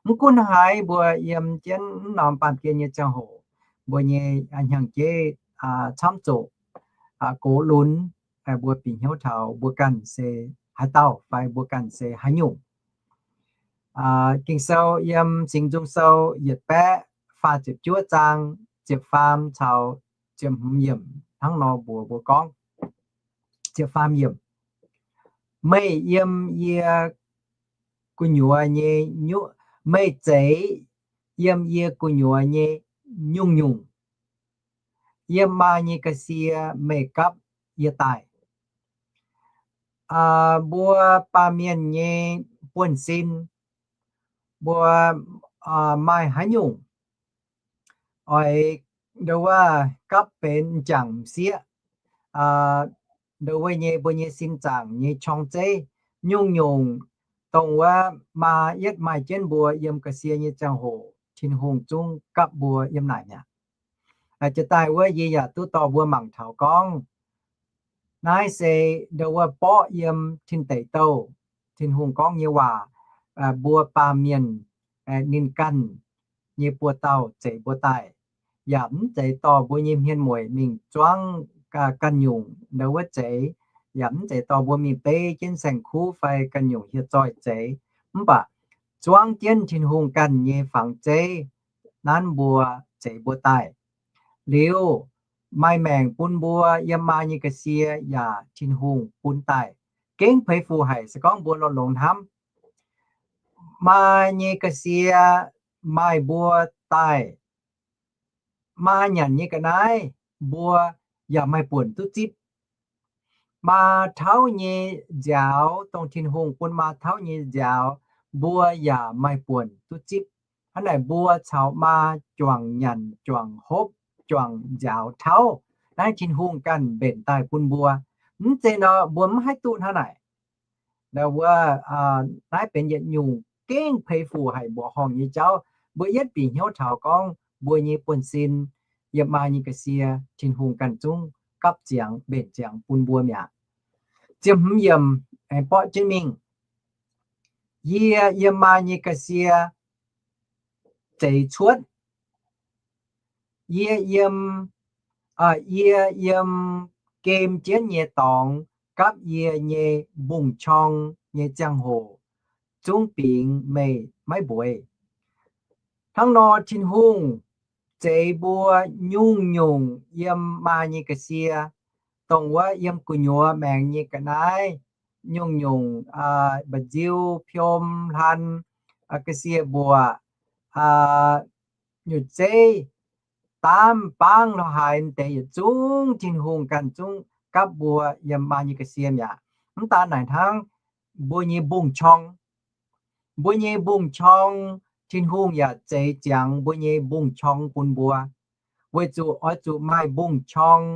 Mv gunv haaix, mbuo yiem jienv mv norm baamh gen nyei ziangh hoc, mbuo nyei hnyangx-jeiv camv zuqc gox lunx, mbuo bieqc hnyouv taux mbuo ganh se haaix dauh fai mbuo ganh se haaix nyungc. Ging-Sou yiem Singx Nzung Sou yietc baeqv faah ziepc juov zaang ziepc faam caux ziepc hmz yiemc hnangv nor mbuox mbuo gorngv, ziepc faam yiemc, meih yiem yie gu'nyuoz nyei, meih zeiz yiem yie gu'nyuoz nyei nyungc-nyungc. Yiem maa nyei ga'sie meih gapv yie daaih. Mbuo baamh mienh nyei buonv-sin, mbuo maaih haaix nyungc oix ndau wuov gapv benx m'jangc m'sieqv, ndau wuov nyei mbuo nyei sin zaangc nyei qorng-zeiv, nyungc-nyungc dongh wuov maa yietv maaih jienv mbuo yiem ga'sie nyei ziangh hoc, Tin-Hungh zungv gapv mbuo yiem naaic mi'aqv. Jiex daaih wuov yie yaac duqv dorh mbuo mangc taux gorngv, naaiv se ndau wuov borqv yiem tin deic douh, Tin-Hungh gorngv nyei waac, mbuo baamh mienh ninh ganh nyei buoz-dauh zeix mbuo daaih. Yaac mv zeiz dorh mbuo nyei hmien mueic mingh zuangv ganh nyungc ndau wuov zeix, yaac mv zeiz dorh mbuo mingh beiv jienv saeng-kuv fai ganh nyungc hieh zoih zeix. Mv baac zuangv jienv Tin-Hungh ganh nyei fangx zeiv nanv mbuo, zeix mbuo daaih. Liuz, maaih maengc bun mbuo yiem maa nyei ga'sie yaac Tin-Hungh bun daaih. gengh peix fuc haic. Se gorngv mbuo longx-longx hnamv, maa nyei ga'sie maaih mbuo daaih, maa nyanc nyei ga'naaiv mbuo yaac maaih buonc duqv zipv. Maa tauv nyei nziaaux, dongh Tin-Hungh bun maa tauv nyei nziaaux, mbuo yaac maaih buonc duqv zipv. Hnangv naaic mbuo caux maa juangc nyanc, juangc hopv, juangc nziaaux tauv. Naaiv Tin-Hungh ganh mbenc daaih bun mbuo. Mv zeiz nor mbuo mv haih duqv hnangv naaic. Wuov, naaiv benx yietc nyungc gengh peix fuc haic mbuoqc horngh nyei jauv. Mbuo yietv bieqc hnyouv taux gorngv mbuo nyei buonv-sin yiem maa nyei ga'sie Tin-Hungh ganh zungv gapv ziangx mbenc ziangx bun mbuo mi'aqv. Ziepc hmz yiemc aengx borqv jienv mingh. Yie yiem maa nyei ga'sie zeix cuotv. Yie yiem, yie yiem gem jienv nyei dorngx gapv yie nyei mbungv-qorng nyei ziangh hoc zungv bingx meih maiv mbueiz. Hnangv nor Tin-Hungh zeix mbuo nyungc-nyungc yiem maa nyei ga'sie, dongh wuov yiem gu'nyuoz maengx nyei ga'naaiv, nyungc-nyungc mba'nziu, piom, hlan, ga'sie mbuoqc, nyutc zeiv, daamv, baangv, lorz haaix deix yietc zungv Tin-Hungh ganh zungv gapv mbuo yiem maa nyei ga'sie mi'aqv. Mv daan naaic hnangv, mbuo nyei mbungv-qorng, mbuo nyei mbungv-qorng, Tin-Hungh yaac zeix ziangx mbuo nyei mbungv-qorng bun mbuo, weic zuqc oix zuqc maaih mbungv-qorng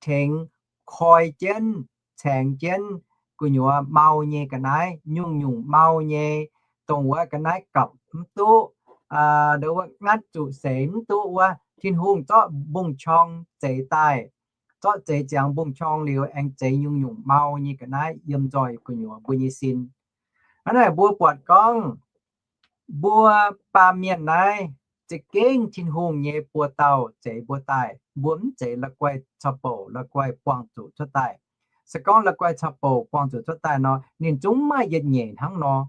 tengx koi jienv, caengx jienv gu'nyuoz mau nyei ga'naaiv, nyungc-nyungc mau nyei, dongh wuov ga'naaiv gapv mv duqv, ndo wuov ngatv zuqc seix mv duqv wuov, Tin-Hungh zorqv mbungv-qorng zeix daaih, zorqv zeix ziangx mbungv-qorng liuz aengx zeix nyungc-nyungc mau nyei ga'naaiv yiem nzoih gu'nyuoz mbuo nyei sin. Hnangv naaic mbuo buatc gorngv mbuo baamh mienh naaiv za'gengh Tin-Hungh nyei buoz-dauh zeix mbuo daaih. Mbuo mv zeiz la'guaih caux bouc, la'guaih buangh zuqc cuotv daaih. Se gorngv la'guaih caux bouc buangh zuqc cuotv daaih nor, ninh zungv maaih yietc nyeic hnangv nor.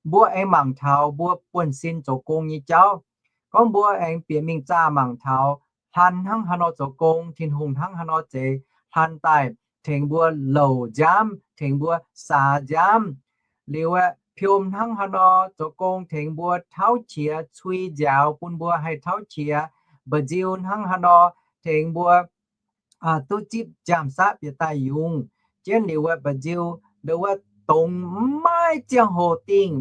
Mbuo aengx mangc taux mbuo buonv-sin zoux gong nyei jauv. Gorngv mbuo aengx bieqc mingh zaah mangc taux hlan hnangv haaix nor zoux gong, Tin-Hungh hnangv haaix nor zeix hlan daaih tengx mbuo louc nziaamv, tengx mbuo saax nziaamv. Liuz aeqv, piom hnangv haaix nor zoux gong tengx mbuo tauv qiex cui nziaaux bun mbuo haih tauv qiex, mba'nziu hnangv haaix nor tengx mbuo duqv zipv jaam-saqv bieqc daaih yungz jienv. Liuz wuov mba'nziu, ndo wuov dongz maiv ziangh hoc dingh,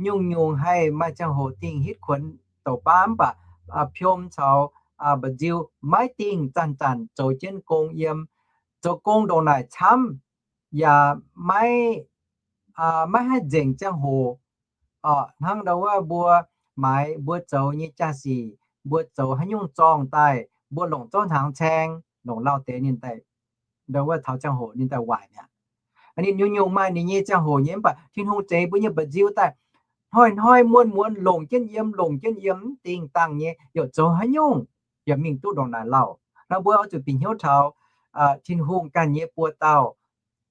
nyungc-nyungc haih maaih ziangh hoc dingh hitv kuonx douc baav, mv baac piom caux mba'nziu maiv dingh zanc-zanc zoux jienv gong yiem. Zoux gong ndongc naaic camv yaac maiv, maiv haih nzengc ziangh hoc. Hnangv ndo wuov mbuo maaiz mbuo zoux nyei jaa-sic, mbuo zoux haaix nyungc zorngh daaih, mbuo longc zouv hnaangx caeng, longc lauh deix ninh daaih, ndo wuov taux ziangh hoc ninh daaih waaic mi'aqv. Ninh nyungc-nyungc maaih ninh nyei ziangh hoc nyei, mv baac Tin-Hungh zeix mbuo nyei mba'nziu daaih hnoi-hnoi muonz-muonz longc jienv yiem, longc jienv yiem, mv dingh dangh nyei, yaac zoux haaix nyungc yaac mingh duqv ndongc naaic lauh. Nor mbuo oix zuqc bieqc hnyouv taux Tin-Hungh ganh nyei buoz-dauh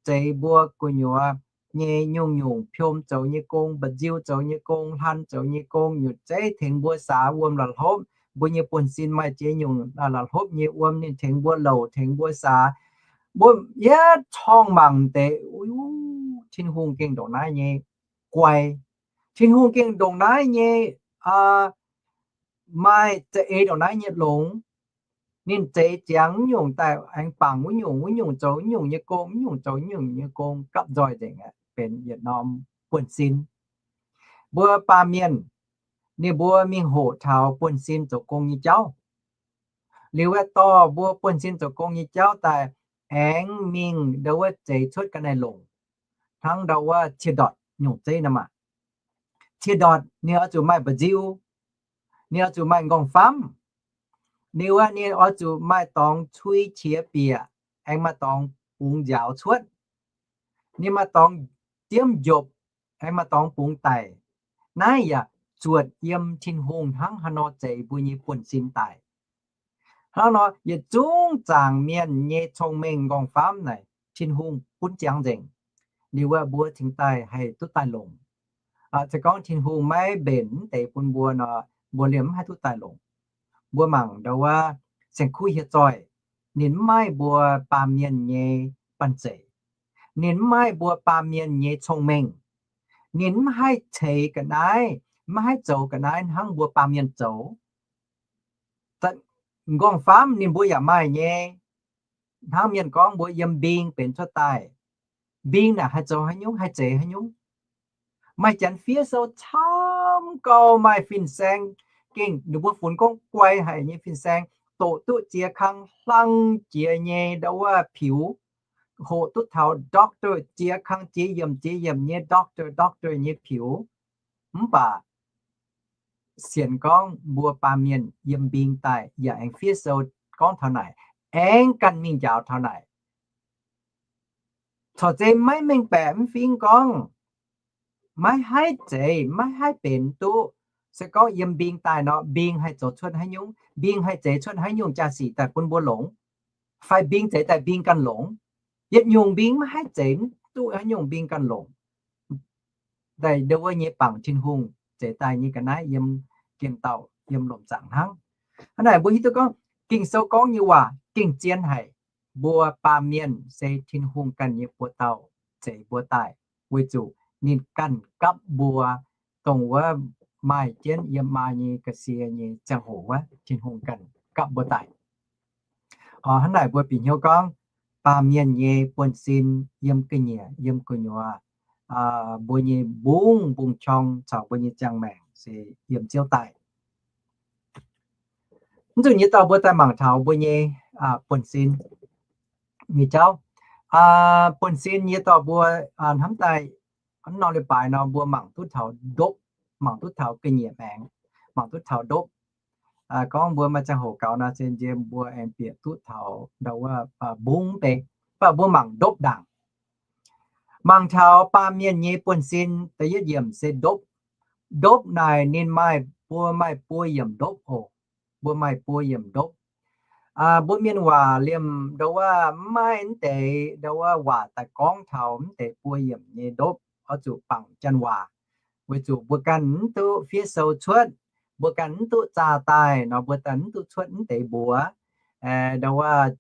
zeix mbuo gu'nyuoz nyei nyungc-nyungc, piom zoux nyei gong, mba'nziu zoux nyei gong, hlan zoux nyei gong, nyutc zeiv tengx mbuo saax wuom la'hlopv. Mbuo nyei buonv-sin maaih ziex nyungc la'hlopv nyei wuom, ninh tengx mbuo louc, tengx mbuo saax. Mbuo yietv corngh mangc deix, Tin-Hungh gengh ndongc naaiv nyei guai. Tin-Hungh gengh ndongc naaiv nyei maaih za'eix ndongc naaiv nyei longx. Ninh zeix ziangx wuov nyungc daaih aengx bangc wuov nyungc, wuov nyungc zoux wuov nyungc nyei gong, wuov nyungc zoux wuov nyungc nyei gong, gapv nzoih nzengc aqv, benx yietc norm buonv-sin. Mbuo baamh mienh, ninh mbuo mingh hoqc taux buonv-sin zoux gong nyei jauv. Liuz aeqv, dorh mbuo buonv-sin zoux gong nyei jauv daaih aengx mingh ndo wuov zeix cuotv ga'naaiv-longc, hnangv ndo wuov ciex ndortc nyungc zeiv nor maah. Ciex ndortc ninh oix zuqc maaih mba'nziu, ninh oix zuqc maaih nqorngv-famv, liuz aeqv, ninh oix zuqc maaih dorngx cui qiex bieqc, aengx maaih dorngx bungx nziaaux cuotv. Ninh maaih dorngx diemv njopc, aengx maaih dorngx bungx daic. Naaiv yaac zuotc yiem Tin-Hungh hnangv haaix nor zeix mbuo nyei buonv-sin daaih. Hnangv nor, yietc zungv zaangc mienh nyei cong-mengh nqorngv-famv naaic Tin-Hungh bun ziangx nzengc. Liuz wuov mbuo cingx daaih haih duqv daaih longc. Se gorngv Tin-Hungh maiv mbenc mv deix bun mbuo nor, mbuo liemh mv haih duqv daaih longc. Mbuo mangc ndo wuov saeng-kuv hieh zoih, ninh mv maaih mbuo baamh mienh nyei banh zeic. ninh mv maaih mbuo baamh mienh nyei cong-mengh. Ninh mv haih ceix ga'naaiv, mv haih zoux ga'naaiv hnangv mbuo baamh mienh zoux. M'nqorngv-famv ninh mbuo yaac maaih nyei. Hnangv mienh gorngv mbuo yiem mbing benx cuotv daaih. Mbing naaic haih zoux haaix nyungc, haih zeix haaix nyungc? Maaih janx fiev sou camv gau, maaih fin-saeng gengh ninh mbuo funx gorngv guai haic nyei fin-saeng, doqc duqv ziex kang hlang jiex nyei ndau wuov piux, hoqc duqv taux doctor, ziex kang ziex yiemc ziex yiemc nyei doctor, doctor nyei piux. Mv baac sienx gorngv mbuo baamh mienh yiem mbing daaih yaac aengx fiev sou gorngv taux naaic, aengx ganh mingh njaaux taux naaic. Corc zeiz maiv mengh baeqc mv fingx gorngv, maiv haih zeiz, maiv haih benx duqv. Se gorngv yiem mbing daaih nor, mbing haih zoux cuotv haaix nyungc, mbing haih zeix cuotv haaix nyungc jaa-sic daaih bun mbuo longx, fai mbing zeix daaih mbing ganh longx. Yietc nyungc mbing maiv haih zeix duqv haaix nyungc mbing ganh longx. Daaih ndau wuov nyei bangc Tin-Hungh zeix daaih nyei ga'naaiv yiem giemh dauh yiem lomc zaangc hnangv. Hnangv naaic mbuo hiuv duqv gorngv Ging-Sou gorngv nyei waac gengh zien haic. Mbuo baamh mienh se Tin-Hungh ganh nyei buoz dauh zeix mbuo daaih, weic zuqc ninh ganh gapv mbuo, dongh wuov maaih jienv yiem maa nyei ga'sie nyei ziangh hoc wuov, Tin-Hungh ganh gapv mbuo daaih. Hnangv naaic mbuo bieqc hnyouv gorngv, baamh mienh nyei buonv-sin yiem ga'nyiec yiem gu'nyuoz, mbuo nyei mbungv mbungv-qorng caux mbuo nyei ziangh maengc se yiem Ziouv daaih. Mv zuqc nyei dorh mbuo daaih mangc taux mbuo nyei buonv-sin nyei jauv. Buonv-sin nyei dorh mbuo hnamv daaih, mv norm leiz-baaix nor mbuo mangc duqv taux ndopv, mangc duqv taux ga'nyiec maengx, mangc duqv taux ndopv. Gorngv mbuo maaih ziangh hoc gaux nor se nziex mbuo aengx bieqc duqv taux ndau wuov mbungv bei, mv baac mbuo mangc ndopv ndaangc. Mangc taux baamh mienh nyei buonv-sin da'yietv yiemc se ndopv. Ndopv naaic ninh maaih, mbuo maaih buo yiemc ndopv oc. Mbuo maaih buo yiemc ndopv. Mbuo mienh waac liemh ndau wuov mv maaih mv deix ndau wuov waac daaih gorngv taux mv deix buo yiemc nyei ndopv, oix zuqc bangc janx waac. Weic zuqc mbuo ganh mv duqv fiev sou cuotv, mbuo ganh mv duqv zaah daaih nor mbuo daaih mv duqv cuotv mv deix mbuox. Ndau wuov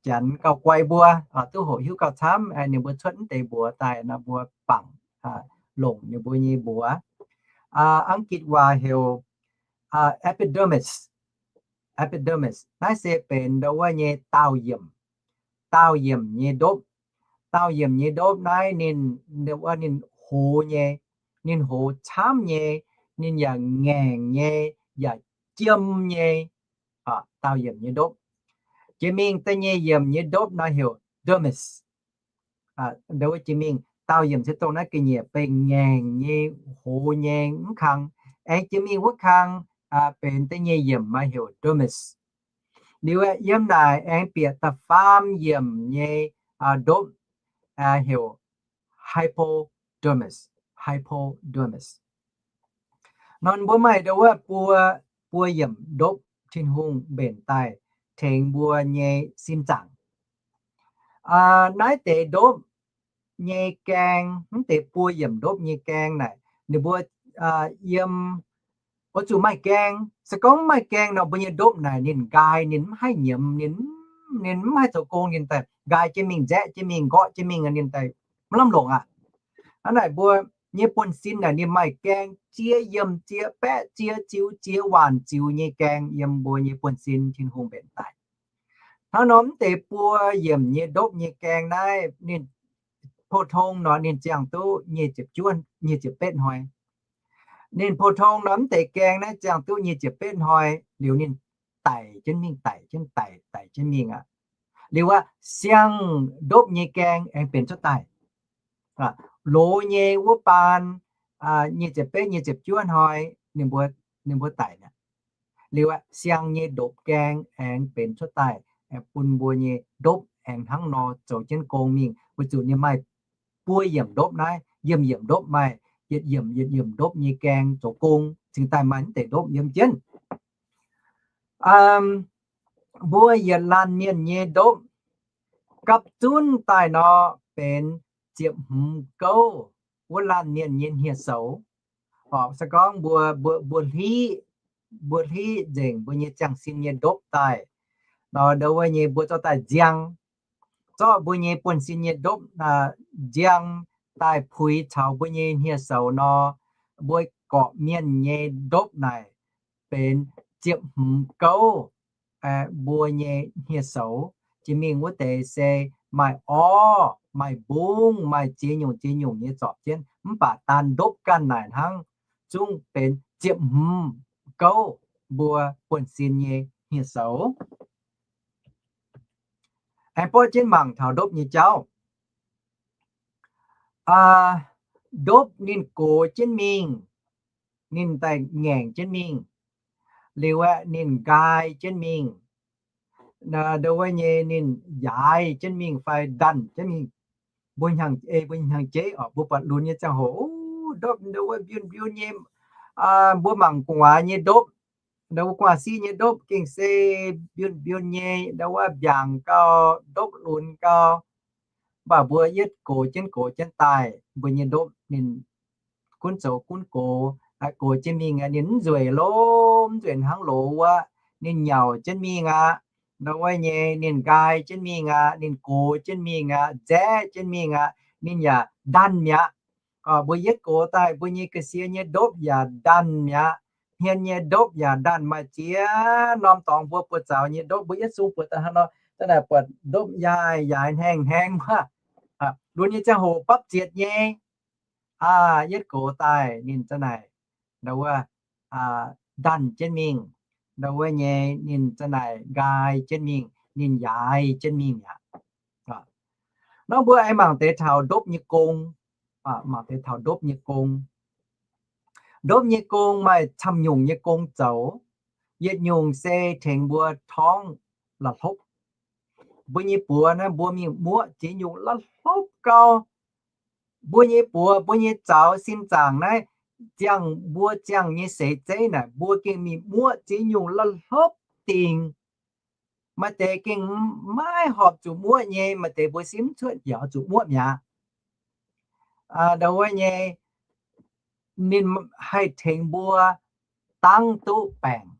janx gauh guai mbuo, duqv hoqc hiuv gauh camv, ninh mbuo cuotv mv deix mbuox daaih nor mbuo bangc longc ninh mbuo nyei mbuox. Aa gitv waac heuc epidermis. Epidermis naaiv se benx ndau wuov nyei daauh yiemc, daauh yiemc nyei ndopv. Daauh yiemc nyei ndopv naaiv ninh, ninh hoz nyei, ninh hoz camv nyei, ninh yaac ngaengc nyei, yaac jiem nyei. Daauh yiemc nyei ndopv. Jiex mingh da'nyeic yiemc nyei ndopv nor heuc dermis. Ndau wuov jiex mingh daauh yiemc se dongh naaiv ga'nyiec bei ngaengc nyei, hoz nyei mv kang. Aengx jiex mingh wuov kang benx da'nyeic yiemc maaih heuc dermis. Liuz aeqv, yiem naaic aengx bieqc da'faam yiemc nyei ndopv heuc hypodermis, hypodermis. Nor mbuo maaih ndau wuov buo, buo yiemc ndopv Tin-Hungh mbenc daaih tengx mbuo nyei sin zaangc. Naaiv deix ndopv nyei gaeng, mv deix buo yiemc ndopv nyei gaeng naaic, ninh mbuo yiem, oix zuqc maaih gaeng. Se gorngv mv maaih gaeng nor, mbuo nyei ndopv naaic ninh nqaai, ninh mv haih nyiemz, ninh, ninh mv haih zoux gong, ninh daaih nqaai jienv mingh, nzaeqv jienv mingh, nqorqv jienv mingh, ninh daaih mv lamh longc aqv. Hnangv naaic mbuo nyei buonv-sin naaic ninh maaih gaeng, ziex yiemc ziex baeqv ziex ziux ziex waanc ziux nyei gaeng yiem mbuo nyei buonv-sin Tin-Hungh mbenc daaih. Hnangv nor mv deix buo yiemc nyei ndopv nyei gaeng naaiv, ninh pou-tong nor ninh ziangh duqv nyic ziepc juov, nyic ziepc betv hnoi. Ninh pou-tong nor mv deix gaeng naaiv ziangh duqv nyic ziepc betv hnoi liuz ninh daic jienv mingh, daic jienv, daic, daic jienv mingh aqv. Liuz aqv, siang-ndopv nyei gaeng aengx benx cuotv daaih. Loz nyei wuov baan, nyic ziepc betv, nyic ziepc juov hnoi, ninh mbuo, ninh mbuo daic aqv. Liuz aqv, siang nyei ndopv gaeng aengx benx cuotv daaih, aengx bun mbuo nyei ndopv aengx hnangv nor zoux jienv gong mingh, weic zuqc ninh maaih buo yiemc ndopv naaiv, yiemc yiemc ndopv maaih, yietc yiemc yietc yiemc ndopv nyei gaeng zoux gong, cingx daaih maaih mv deix ndopv yiem jienv. Mbuo yietc laanh mienh nyei ndopv gapv zunv daaih nor benx ziepc hmz gouv wuov laanh mienh nyei hniev-soux. Orqc, se gorngv mbuo, mbuo, mbuo hliv, mbuo hliv nzengc mbuo nyei ziangh sin nyei ndopv daaih nor, ndau wuov nyei mbuo zorqv daaih nziang. zorqv mbuo nyei buonv-sin nyei ndopv nziang daaih puix caux mbuo nyei hniev-soux nor, mbuo gorqv-mienh nyei ndopv naaic benx ziepc hmz gouv mbuo nyei hniev-soux. Jiex mingh wuov deix se maaih orv, maaih mbungv, maaih ziex nyungc ziex nyungc nyei zorpc jienv, mv baac daan ndopv ganh naaic hnangv zungv benx ziepc hmz gouv mbuo buonv-sin nyei hniev-soux. Aengx borqv jienv mangc taux ndopv nyei jauv. Ndopv ninh gox jienv mingh, ninh daaih ngaengc jienv mingh, liuz aeqv, ninh nqaai jienv mingh, ndo wuov nyei ninh yaaix jienv mingh fai ndanc jienv mingh. Mbuo hnyangx-jeiv oc, mbuo buatc lunx nyei ziangh hoc, ndopv ndo wuov mbiun mbiun nyei, mbuo mangc gu'nguaaz nyei ndopv, ndo wuov gu'nguaaz-siqv nyei ndopv gengh se mbiun mbiun nyei, ndo wuov mbiaangc gau, ndopv lunx gau. Mv baac mbuo yietv gox jienv gox jienv daaih, mbuo nyei ndopv ninh gunv zoux gunv gox, gox jienv mingh aqv, ninh mv nzueic lov, mv nzueic hnangv loz wuov. Ninh nyauc jienv mingh aqv, ndo wuov nyei ninh nqaai jienv mingh aqv, ninh gox jienv mingh aqv, nzaeqv jienv mingh aqv, ninh yaac ndanc mi'aqv. Mbuo yietv gox daaih mbuo nyei ga'sie nyei ndopv yaac ndanc mi'aqv, hmien nyei ndopv yaac ndanc, maaih ziex norm dorngx mbuo buoz-zaux nyei ndopv, mbuo yietv sung buoz daaih hnangv nor, da'naaic buatc ndopv yaaih yaaix hnaengx hnaengx wuov. Lunx nyei ziangh hoc bapv zietc nyei, yietv gox daaih ninh za'naaic, ndo wuov, ndanc jienv mingh, ndo wuov nyei ninh za'naaic nqaai jienv mingh, ninh yaaix jienv mingh mi'aqv. Nor mbuo aengx mangc deix taux ndopv nyei gong, mangc deix taux ndopv nyei gong. Ndopv nyei gong maaih camv nyungc nyei gong zoux. Yietc nyungc se tengx mbuo torngv la'hlopv. Mbuo nyei buoz naaiv mbuo mingh muoqv ziex nyungc la'hlopv gau. Mbuo nyei buoz, mbuo nyei zaux sin zaangc naaiv, ziangh mbuo ziangh nyei seix zeiv naaic, mbuo gengh mingh muoqv ziex nyungc la'hlopv dingc. Maaih deix gengh maiv horpc zuqc muoqv nyei, maaih deix mbuo simv cuotv yaac zuqc muoqv mi'aqv. Ndo wuov nyei ninh haih tengx mbuo dangv duqv baengc.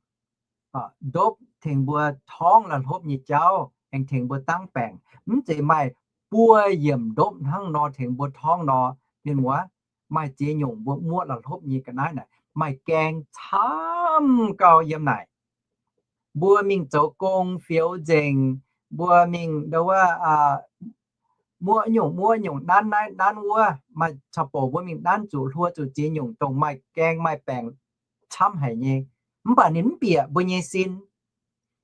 Ndopv tengx mbuo torngv la'hlopv nyei jauv, aengx tengx mbuo dangv baengc. Mv zeiz maaih buo yiemc ndopv hnangv nor tengx mbuo torngv nor. Mienh muoz, maaih ziex nyungc mbuo muoqv la'hlopv nyei ga'naaiv naaic, maaih gaeng camv gau yiem naaic. Mbuo mingh zoux gong fioux nzengc, mbuo mingh ndo wuov, muoqv nyungc muoqv nyungc, nanv naaiv nanv wuov, maaih caux bouc mbuo mingh nanv zuqc hluo zuqc ziex nyungc dongh maaih gaeng maaih baengc camv haic nyei. Mv baac ninh mv bieqc mbuo nyei sin.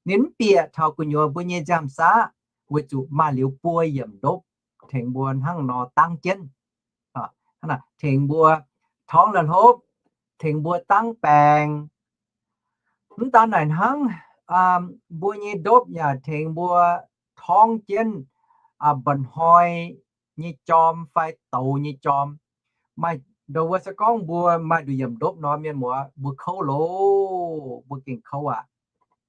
Ninh mv bieqc taux gu'nyuoz mbuo nyei nziaamv-saqv, weic zuqc maaih liuz buo yiemc ndopv tengx mbuo hnangv nor dangv jienv, tengx mbuo torngv la'hlopv, tengx mbuo dangv baengc. Mv daan naaic hnangv, mbuo nyei ndopv yaac tengx mbuo torngv jienv mba'hnoi nyei jorm fai douz nyei jorm. Maaih ndo wuov se gorngv mbuo maaih nduqc yiemc ndopv nor, mienh muoz, mbuo kouv loh, mbuo gengh kouv aqv.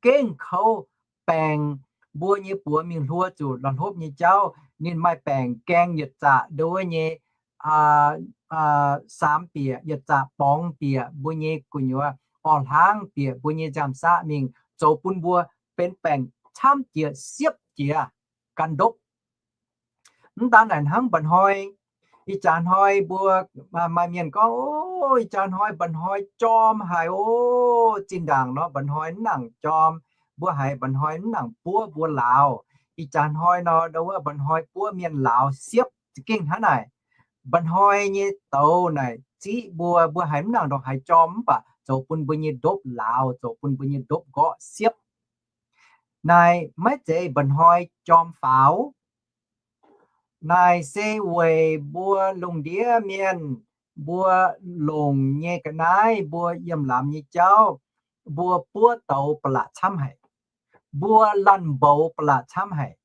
Gengh kouv. Baengc, mbuo nyei buoz mingh hluo zuqc la'hlopv nyei jauv, ninh maaih baengc gaeng yietc zaqc ndo wuov nyei saam bieqc, yietc zaqc borngz bieqc mbuo nyei gu'nyuoz, orv hlaangv bieqc mbuo nyei nziaamv-saqv mingh, zoux bun mbuo benx baengc camv jiex siepv jiex gan ndopv. Mv daan naaic hnangv mba'hnoi, ih jaax hnoi mbuo, maaih mienh gorngv, O, ih jaax hnoi mba'hnoi jorm haic o. Zinh ndaangc nor mba'hnoi mv nangc jorm, mbuo haiz mba'hnoi mv nangc buov mbuo lauz. Ih jaax hnoi nor ndo wuov mba'hnoi buov mienh lauz siepv za'gengh hnangv naaic. Mba'hnoi nyei douz naaic ziqv mbuo, mbuo haiz mv nangc ndongc haaix jorm mv baac zoux bun mbuo nyei ndopv lauz, zoux bun mbuo nyei ndopv nqorqv siepv. Naaic maiv zeiz mba'hnoi jorm faaux. Naaic se weic mbuo lungh ndiev mienh, mbuo longc nyei ga'naaiv, mbuo yiem lamz nyei jauv, mbuo buov douz ba'laqc camv haic, mbuo laanh mboux ba'laqc camv haic,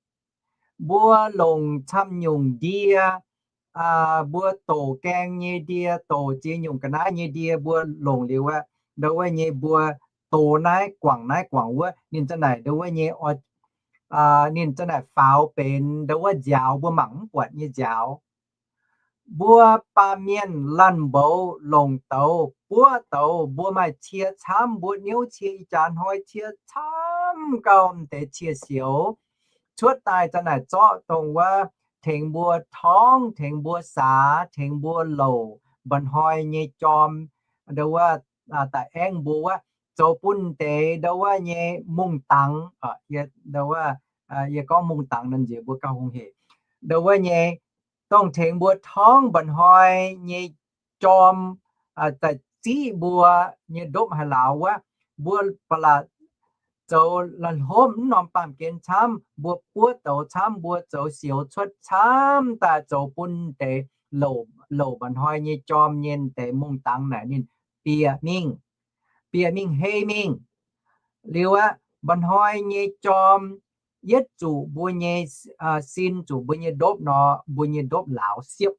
mbuo longc camv nyungc ndie, mbuo doqc gaeng nyei ndie, doqc ziex nyungc ga'naaiv nyei ndie mbuo longc liuz aqv, ndo wuov nyei mbuo dox naaiv guangc naaiv guangc wuov, ninh za'naaic ndo wuov nyei, ninh za'naaic faaux benx ndo wuov nziaaux, mbuo mangc mv buatc nyei nziaaux. Mbuo baamh mienh laanh mboux longc douz buov douz, mbuo maaih cie camv, mbuo niouv cie, ih jaax hnoi cie camv gau, m'deix cie sioux, cuotv daaih za'naaic zorqv dongh wuov tengx mbuo torngv, tengx mbuo saax, tengx mbuo louc mba'hnoi nyei jorm, ndau wuov, da'aengv mbuo wuov, zoux bun deix ndau wuov nyei mungh dangx, ndau wuov, yie gorngv mungh dangx nor nziex mbuo gauh hungh hec, ndau wuov nyei dongh tengx mbuo torngv mba'hnoi nyei jorm, da'ziqv mbuo nyei ndopv haaix lauz wuov, mbuo ba'laqc zoux la'hlopv mv norm baamh gen camv, mbuo buov douz camv, mbuo zoux sioux cuotv camv daaih zoux bun deix louc mba'hnoi nyei jorm nyei deix mungh dangx naaic ninh bieqc mingh, bieqc mingh hei mingh. Liuz aqv, mba'hnoi nyei jorm yietv zuqc mbuo nyei sin, zuqc mbuo nyei ndopv nor, mbuo nyei ndopv lauz siepv.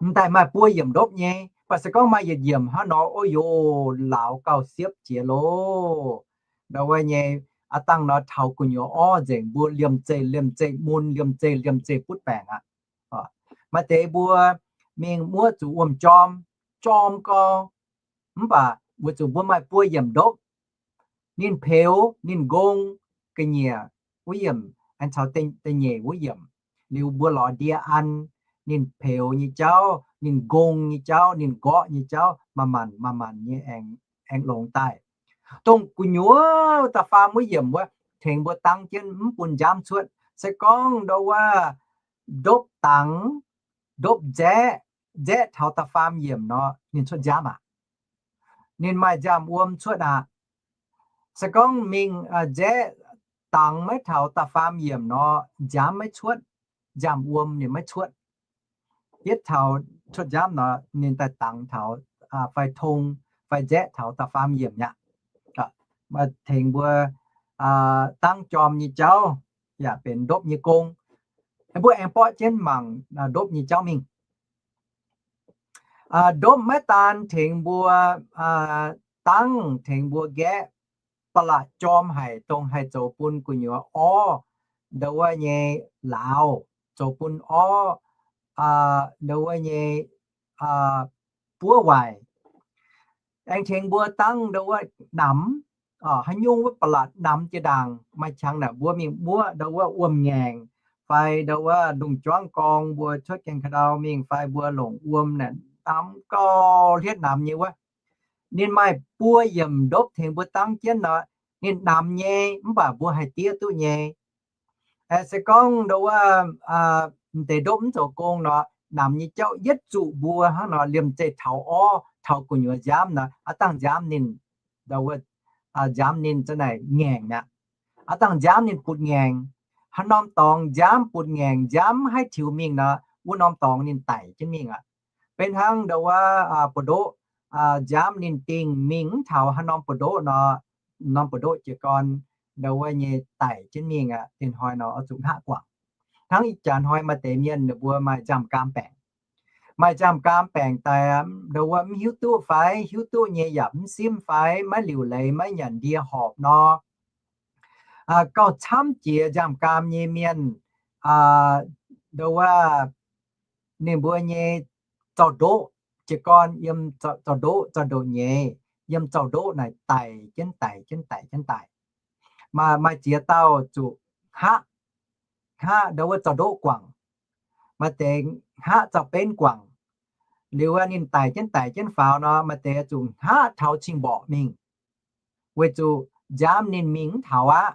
M'daaih maaih buo yiemc ndopv nyei, baac se gorngv maaih yietc yiemc hnangv nor, o yoc, lauz gauh siepv jiex loh. Ndau wuov nyei, aav dangh nor taux gu'nyuoz orv nzengc, mbuo liemh zeih liemh zeih mun, liemh zeih liemh zeih butv baengc aqv. Maaih deix mbuo mingh muoqv zuqc wuom-jorm, jorm gau, mv baac weic zuqc mbuo maaih buo yiemc ndopv, ninh peux, ninh nqong, ga'nyiec wuov yiemc aengx caux da'nyeic wuov yiemc. Liuz mbuo lorz ndie an, ninh peux nyei jauv, ninh nqong nyei jauv, ninh nqorqv nyei jauv, manc-manc manc-manc nyei aengx longx daaih. Dongh gu'nyuoz da'faam wuov yiemc wuov, tengx mbuo dangv jienv mv bun nziaamv cuotv. Se gorngv ndau wuov ndopv dangx, ndopv nzaeqv, nzaeqv taux da'faam yiemc nor, ninh cuotv nziaamv aqv. Ninh maaih nziaamv wuom cuotv aqv. Se gorngv mingh nzaeqv dangx maiv taux da'faam yiemc nor, nziaamv maiv cuotv, nziaamv wuom ninh maiv cuotv. Yietv taux cuotv nziaamv nor, ninh daaih dangx taux fai tong fai nzaeqv taux da'faam yiemc aqv. Tengx mbuo dangv jorm nyei jauv yaac benx ndopv nyei gong. Mbuo aengx borqv jienv mangc ndopv nyei jauv mingh. Ndopv maiv daan tengx mbuo dangv, tengx mbuo nqaeqv, ba'laqc jorm haic dongh haih zoux bun gu'nyuoz orv, ndau wuov nyei lauz, zoux bun orv, ndau wuov nyei buov waaic. Aengx tengx mbuo dangv ndau wuov namx, haaix nyungc wuov ba'laqc namx jiex ndaangc, maaih qangx naaic mbuo mingh muoqv ndau wuov wuom-ngaengc, fai ndau wuov ndongc juangv gorng mbuo cuotv gaengh ka'ndau mingh fai mbuo longc wuom naaic namx gauh hlietv namx nyei wuov. Ninh maaih buo yiemc ndopv tengx mbuo dangv jienv nor, ninh namx nyei mv baac mbuo haih diev duqv nyei. Se gorngv ndau wuov m'deix ndopv mv zoux gong nor, namx nyei jauv yietv zuqc mbuo hnangv nor liemh zeih taux orv, taux gu'nyuoz nziaamv nor, aav dangh nziaamv ninh, ndau wuov, nziaamv ninh za'naaic ngaengc mi'aqv. Aav dangh nziaamv ninh butv ngaengc. Haaix norm dorngx nziaamv butv ngaengc, nziaamv mv haih tiux mingh nor, wuov norm dorngx ninh daic jienv mingh aqv. Beiv hnangv ndau wuov buoz-ndoqv, nziaamv ninh dingh mingh mv taux haaix norm buoz-ndoqv nor, norm buoz-ndoqv jiez gorn ndau wuov nyei daic jienv mingh aqv. Ih hnoi nor oix zuqc hngaqv guangc. Hnangv ih jaax hnoi maaih deix mienh ninh mbuo maaih nziaamv-gaam baengc. Maaih nziaamv-gaam baengc daaih, ndau wuov mv hiuv duqv fai hiuv duqv nyei yaac mv simv fai maiv liuc leiz maiv nyanc ndie horpc nor, gauh camv jiex nziaamv-gaam nyei mienh, ndau wuov ninh mbuo nyei zaux-ndoqv jiez gorn yiem zaux-ndoqv zaux-ndoqv nyeiz, yiem zaux-ndoqv naaic daic jienv daic jienv daic jienv daic. Maaih, maaih ziex dauh zuqc hngaqv, hngaqv ndau wuov zaux-ndoqv guangc. Maaih deix hngaqv zaux-benv guangc. Liuz ninh daic jienv daic jienv faaux nor, maaih deix zuqc hngaqv taux cing-mborqc mingh, weic zuqc nziaamv ninh mingh mv taux aqv.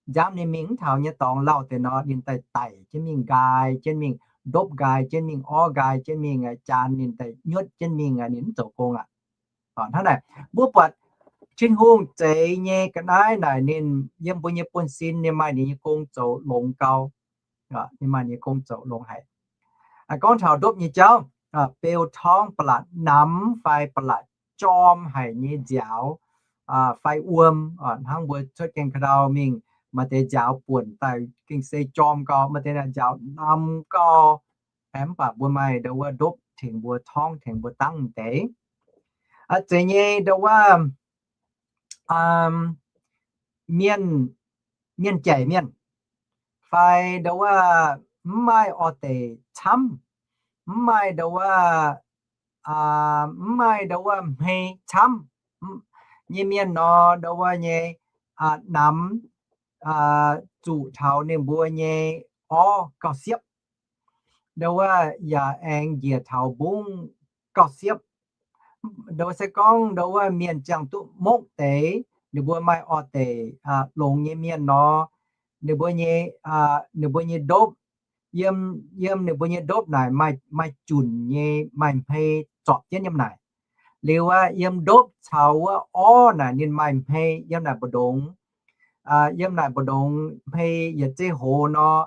Nziaamv ninh mingh mv taux nyei dorngx lauh deix nor, ninh daaih daic jienv mingh, nqaai jienv mingh, ndopv nqaai jienv mingh, orv nqaai jienv mingh, jaan ninh daaih nyuotv jienv mingh, ninh mv zoux gong aqv. Hnangv naaic, mbuo buatc Tin-Hungh zeix nyei ga'naaiv naaic ninh yiem mbuo nyei buonv-sin ninh maaih ninh nyei gong zoux longx gau. Ninh maaih ninh nyei gong zoux longx haic. Gorngv taux ndopv nyei jauv, beu torngv ba'laqc namx fai ba'laqc jorm haic nyei nziaaux fai wuom, hnangv mbuo cuotv gaengh ka'ndau mingh, maaih deix nziaaux buonc daaih gengh se jorm gau, maaih deix naaic nziaaux namx gau. Mv baac mbuo maaih ndau wuov ndopv tengx mbuo torngv tengx mbuo dangv deix. Zeiz nyei ndau wuov mienh, mienh jaic mienh, fai ndau wuov mv maaih orv deic camv, mv maaih ndau wuov, mv maaih ndau wuov hmei camv nyei mienh nor, ndau wuov nyei namx zuqc taux ninh mbuo nyei orv gauh siepv. Ndo wuov yaac aengx njiec taux mbungv gauh siepv. Ndo wuov se gorngv ndo wuov mienh ziangh duqv mokv deix, ninh mbuo maaih orv deic longx nyei mienh nor, ninh mbuo nyei, ninh mbuo nyei ndopv, yiem, yiem ninh mbuo nyei ndopv naaic maaih, maaih junc nyei, maaih hmei zorpc jienv yiem naaic. Liuz aqv, yiem ndopv caux wuov orv naaic ninh maaih hmei yiem naaic mbu'ndongx, yiem naaic mbu'ndongx hmei yietc zei hoz nor,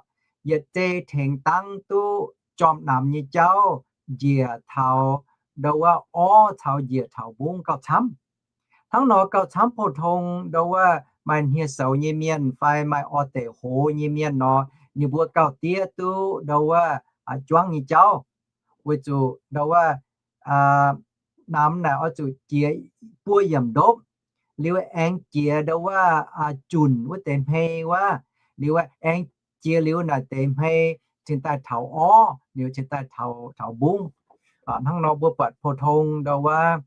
yietc zei tengx dangv duqv jorm namx nyei jauv njiec taux ndo wuov orv caux njiec taux mbungv gauh camv. Hnangv nor gauh camv pou-tong ndo wuov maaih hniev-soux nyei mienh fai maaih orv deic hoz nyei mienh nor, ninh mbuo gauh diev duqv ndo wuov juangv nyei jauv. Weic zuqc ndo wuov namx naaic oix zuqc jiex buo yiemc ndopv, liuz aengx jiex ndo wuov junc wuov deix hmei wuov, liuz aengx jiex liuz naaic deix hmei cingx daaih taux orv, liuz cingx daaih taux, taux mbungv. Hnangv nor mbuo buatc pou-tong ndo wuov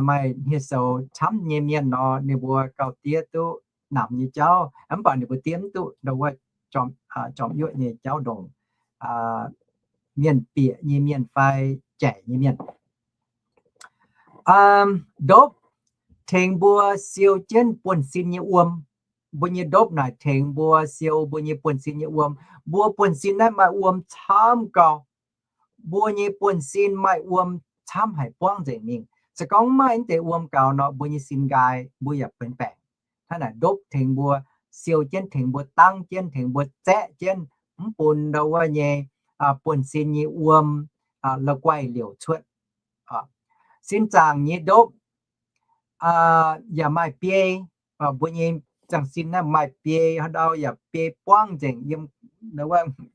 maaih hniev-soux camv nyei mienh nor, ninh mbuo gauh diev duqv namx nyei jauv, mv baac ninh mbuo diev mv duqv ndo wuov jorm, jorm yuoqv nyei jauv ndongc mienh bieqc nyei mienh fai jaic nyei mienh. Ndopv tengx mbuo siou jienv buonv-sin nyei wuom. Mbuo nyei ndopv naaic tengx mbuo siou mbuo nyei buonv-sin nyei wuom. Mbuo buonv-sin naaiv maaih wuom camv gau. Mbuo nyei buonv-sin maaih wuom camv haic buangv nzengc mingh. Se gorngv maaih mv deix wuom gaux nor, mbuo nyei sin nqaai, mbuo yaac benx baengc. Hnangv naaic ndopv tengx mbuo siou jienv, tengx mbuo dangv jienv, tengx mbuo zaeqv jienv, mv bun ndo wuov nyei buonv-sin nyei wuom la'guaih liouc cuotv. Sin zaangc nyei ndopv yaac maaih biei. Mbuo nyei ziangh sin naaiv maaih biei, haaix ndau yaac biei buangv nzengc,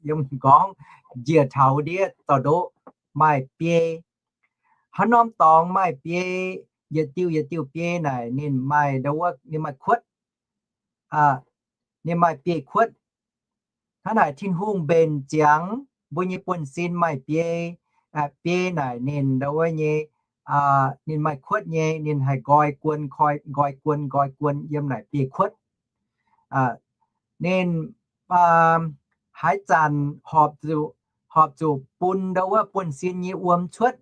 yiem nqorngv njiec taux ndiev dorh ndoqv, maaih biei. Haaix norm dorngx maaih biei, yietc diuh yietc diuh biei naaic ninh maaih ndo wuov, ninh maaih kuotv, ninh maaih biei kuotv. Hnangv naaic Tin-Hungh mbenc ziangx mbuo nyei buonv-sin maaih biei, biei naaic ninh ndo wuov nyei, ninh maaih kuotv nyei, ninh haih nqoi guon, nqoi guon, nqoi guon yiem naaic biei kuotv. Ninh haaix zanc horpc zuqc, horpc zuqc bun ndo wuov buonv-sin nyei wuom cuotv.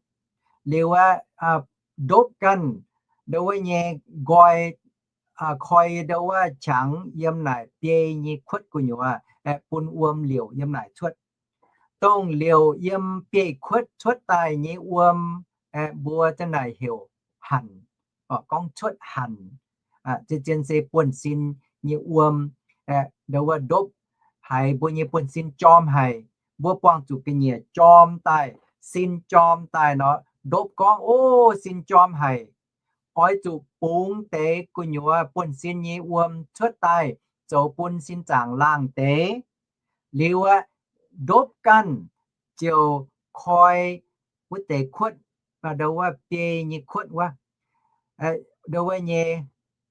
Liuz aqv, ndopv ganh ndo wuov nyei nqoi, koi ndo wuov qangx yiem naaic biei nyei kuotv gu'nyuoz, aeqv, bun wuom liouc yiem naaic cuotv. Dongh liouc yiem biei kuotv cuotv daaih nyei wuom, aeqv, mbuo za'naaic heuc hanc, gorngv cuotv hanc. Zien-zien se buonv-sin nyei wuom, aeqv, ndo wuov ndopv haiz mbuo nyei buonv-sin jorm haic, mbuo buangh zuqc ga'nyiec jorm daaih, sin jorm daaih nor, ndopv gorngv, O, sin jorm haic, oix zuqc bungx deix gu'nyuoz buonv-sin nyei wuom cuotv daaih, zoux bun sin zaangc laangh deix. Liuz aqv, ndopv ganh ziouc koi wuov deix kuotv, ndo wuov biei nyei kuotv wuov, ndo wuov nyei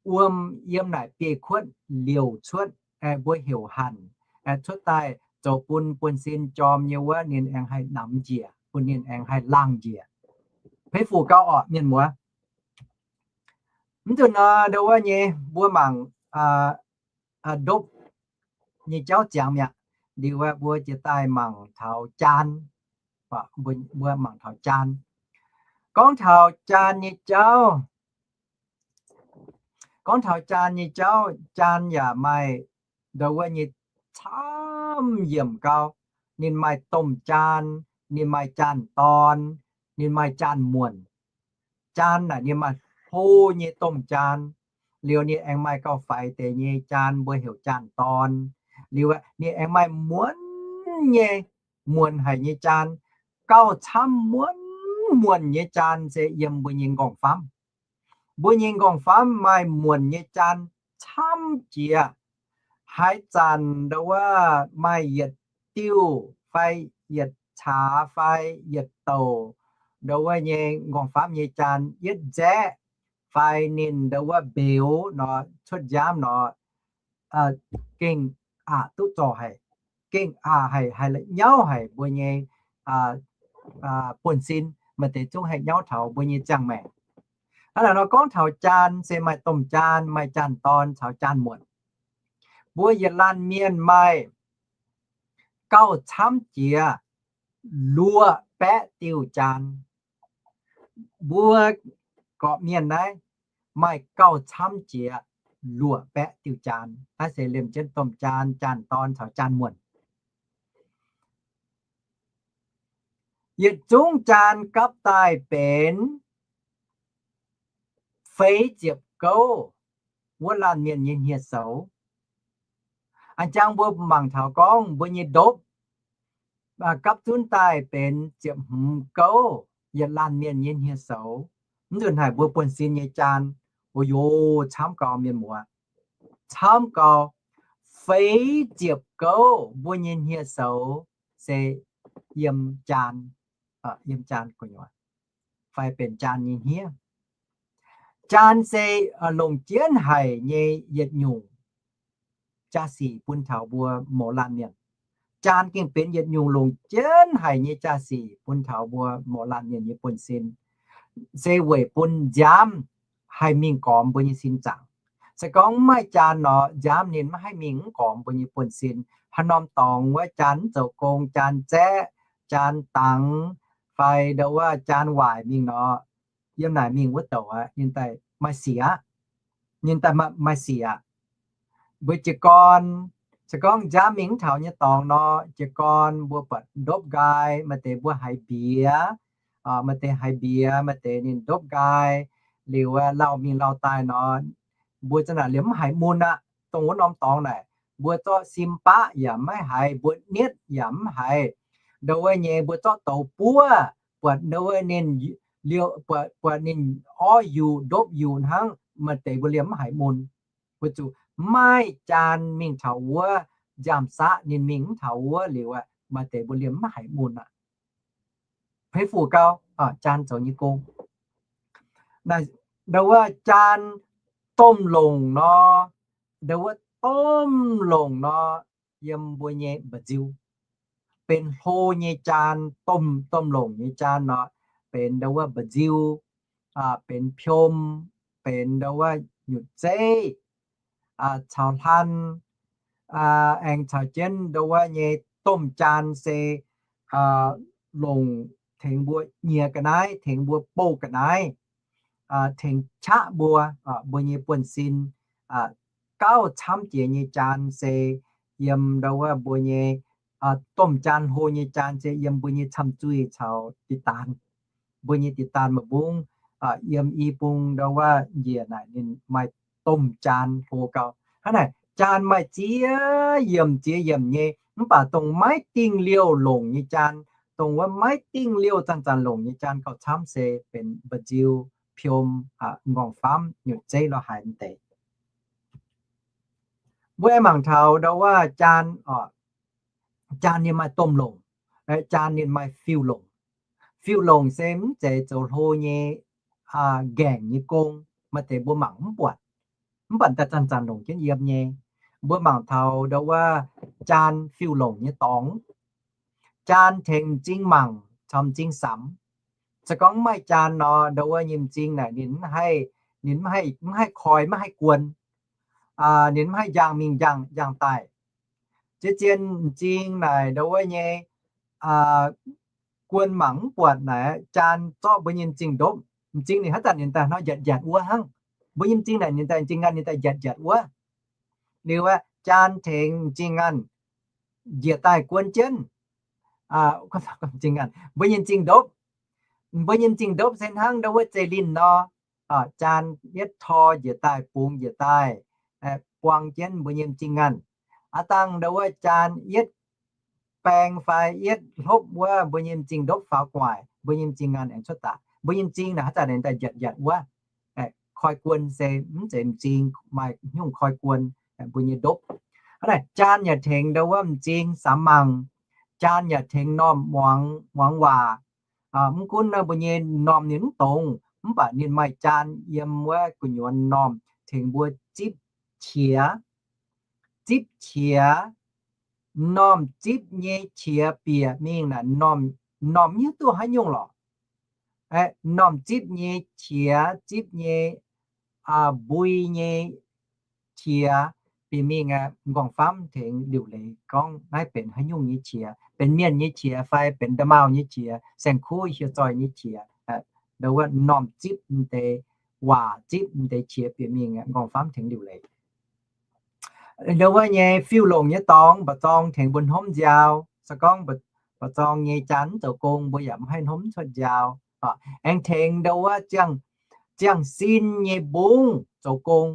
wuom yiem naaic biei kuotv liouc cuotv, mbuo heuc hanc, cuotv daaih zoux bun buonv-sin jorm nyei wuov ninh aengx haih namx njiec, bun ninh aengx haih laangh njiec. Peix fuc gauh orqc, mienh muoz. Mv deix nor, ndo wuov nyei mbuo mangc ndopv nyei jauv ziangx mi'aqv. Liuz aqv, mbuo jiex daaih mangc taux jaan. Mbuo mangc taux jaan. Gorngv taux jaan nyei jauv, gorngv taux jaan nyei jauv, jaan yaac maaih ndo wuov nyei camv yiemc gau. Ninh maaih domh jaan, ninh maaih jaan-dorn, ninh maaih jaan-muonc. Jaan naaic ninh maaih hlo nyei domh jaan. Liuz ninh aengx maaih gauh faix deix nyei jaan, mbuo heuc jaan-dorn. Liuz ninh aengx maaih muonz nyei, muonz haic nyei jaan. Gauh camv muonz muonc nyei jaan se yiem mbuo nyei nqorngv-famv. Mbuo nyei nqorngv-famv maaih muonc nyei jaan camv jiex. Haaix zanc ndo wuov maaih yietc diuh fai yietc caax fai yietc douc ndo wuov nyei nqorngv-famv nyei jaan yietv nzaeqv fai ninh ndo wuov mbeux nor, cuotv nziaamv nor, gengh aqc duqv zorc haic, gengh aqc haic, haih la'nyauv haic mbuo nyei buonv-sin, maaih deix zungv haih nyauv taux mbuo nyei ziangh maengc. Hnangv naaic nor gorngv taux jaan se maaih domh jaan, maaih jaan-dorn caux jaan-muonc. Mbuo yietc laanh mienh maaih gauh camv jiex luoqc baeqv diuh jaan. Mbuo gorqv-mienh naaiv maaih gauh camv jiex luoqc baeqv diuh jaan. Naaiv se liemh jienv domh jaan, jaan-dorn caux jaan-muonh. Yietc zungv jaan gapv daaih benx feix ziepc gouv wuov laanh mienh nyei hniev-soux. A'jang mbuo mangc taux gorngv mbuo nyei ndopv gapv zunv daaih benx ziepc hmz gouv yietc laanh mienh nyei hniev-soux. Mv nzunc haic mbuo buonv-sin nyei jaan, o yo, camv gau mienh muoz. Camv gau, feix ziepc gouv mbuo nyei hniev-soux se yiem jaan, yiem jaan gu'nyuoz, fai benx jaan nyei hniev. Jaan se longc jienv haic nyei yietc nyungc jaa-sic bun taux mbuo mouz laanh mienh. Jaan gengh benx yietc nyungc longc jienv haic nyei jaa-sic bun taux mbuo mouz laanh mienh nyei buonv-sin, se weic bun nziaamv haih mingh gormx mbuo nyei sin zaangc. Se gorngv mv maaih jaan nor, nziaamv ninh maiv haih mingh mv gormx mbuo nyei buonv-sin. Haaix norm dorngx wuov jaan mv zoux gong, jaan zaeqv, jaan dangx, fai ndau wuov jaan waaic mingh nor, yiem naaic mingh wuov douc aqv, ninh daaih maaih sic aqv. Ninh daaih maaih sic aqv. Mbuo jiez gorn, se gorngv nziaamv mingh mv taux nyei dorngx nor, jiez gorn mbuo buatc ndopv nqaai, maaih deix mbuo haiz mbiex, maaih deix haiz mbiex, maaih deix ninh ndopv nqaai, liuz lauh mingh lauh daaih nor, mbuo za'naaic liemh mv haiz mun aqv. Dongh wuov norm dorngx naaic, mbuo zorqv sim baqv yaac maiv haiz, mbuo nietv yaac mv haiz. Ndau wuov nyei mbuo zorqv douz buov, buatc ndau wuov ninh, buatc ninh orv yuqc ndopv yuqc hnangv, maaih deix mbuo liemh mv haiz mun. Weic zuqc maaih jaan mingh taux wuov, nziaamv-saqv ninh mingh mv taux wuov liuz, maaih deix mbuo liemh mv haiz mun aqv. Peix fuc gau, jaan zoux nyei gong. Ndau wuov jaan domh longc nor, ndau wuov domh longc nor, yiem mbuo nyei mba'nziu. Benx hlo nyei jaan, domh, domh longc nyei jaan nor, benx ndau wuov mba'nziu, benx piom, benx ndau wuov nyutc zeiv, caux hlan, aengx caux jienv ndau wuov nyei domh jaan se longc tengx mbuo nyiex ga'naaiv, tengx mbuo bouh ga'naaiv, tengx qaqv mbuo, mbuo nyei buonv-sin. Gauh camv jiex nyei jaan se yiem ndau wuov mbuo nyei domh jaan hlo nyei jaan se yiem mbuo nyei camh zuih caux diqc daanh. Mbuo nyei diqc daanh maaih mbungv yiem i bung ndau wuov njiec naaic ninh maaih domh jaan hlo gau. Hnangv naaic jaan maaih ziex yiemc ziex yiemc nyei, mv baac dongh maiv dingh liouh longc nyei jaan, dongh wuov maiv dingh liouh zanc-zanc longc nyei jaan gauh camv se benx mba'nziu, piom, m'nqorngv-famv, nyutc zeiv lorz haaix deix. Mbuo aengx mangc taux ndau wuov jaan, jaan ninh maaih domh longc, jaan ninh maaih fiuv-longc. Fiuv-longc se mv zeiz zoux hlo nyei, nqaengc nyei gong, maaih deix mbuo mangc mv buatc. Mv baac daaih zanc-zanc longc jienv yiem nyei. Mbuo mangc taux ndau wuov jaan fiuv-longc nyei dorngx. Jaan tengx m'zing mangc caux m'zing samx. Se gorngv mv maaih jaan nor, ndau wuov nyei m'zing naaic ninh mv haih, ninh mv haih koi, mv haih guon. Ninh mv haih njang mingh njang daaih. Ziex zien m'zing naaic ndau wuov nyei guon mangc mv buatc naaic, jaan zorqv mbuo nyei m'zing ndopv. M'zing ninh haaix zanc ninh daaih hnoi njiatc njiatc wuov hnangv. Mbuo nyei m'zing naaic ninh daaih m'zing nganh ninh daaih njiatc njiatc wuov. Liuz aeqv, jaan tengx m'zing nganh njiec daaih guon jienv. Mbuo nyei m'zing ndopv, mbuo nyei m'zing ndopv se hnangv ndau wuov zeiv linh nor. Jaan yietv tor njiec daaih, bungx njiec daaih, buang jienv mbuo nyei m'zing nganh. Aav dangh ndau wuov jaan yietv baeng fai yietv hlopv wuov, mbuo nyei m'zing ndopv faaux gu'nguaaic, mbuo nyei m'zing nganh aengx cuotv daaih. Mbuo nyei m'zing naaic haaix zanc ninh daaih njiatc njiatc wuov. Koi guon se mv zeiz m'zing maaih nyungc koi guon, mbuo nyei ndopv. Hnangv naaic jaan yaac tengx ndau wuov m'zing samx mangc. Jaan yaac tengx normh muangx, muangx waac. Mv gunv naaiv mbuo nyei normh ninh mv dongz, mv baac ninh maaih jaan yiem wuov gu'nyuoz normh tengx mbuo zipv qiex. Zipv qiex, normh zipv nyei qiex bieqc mingh naaic, normh, normh mv hiuv duqv haaix nyungc lorqc. Normh zipv nyei qiex, zipv nyei mbui nyei qiex, bieqc mingh aqv, m'nqorngv-famv tengx liuc leiz gorngv naaiv benx haaix nyungc nyei qiex, benx mienh nyei qiex fai benx nda'maauh nyei qiex, saeng-kuv hieh zoih nyei qiex, ndo wuov m'normh zipv m'deix waac, zipv m'deix qiex bieqc mingh aqv, m'nqorngv-famv tengx liuc leiz. Ndo wuov nyei fiuv-longc nyei dorngx mba'zorng tengx mbuo hnomv nziaaux. Se gorngv mba'zorng nyei jaan mv zoux gong, mbuo yaac mv haih hnomv cuotv nziaaux. Aengx tengx ndo wuov ziangh, ziangh sin nyei mbungv zoux gong.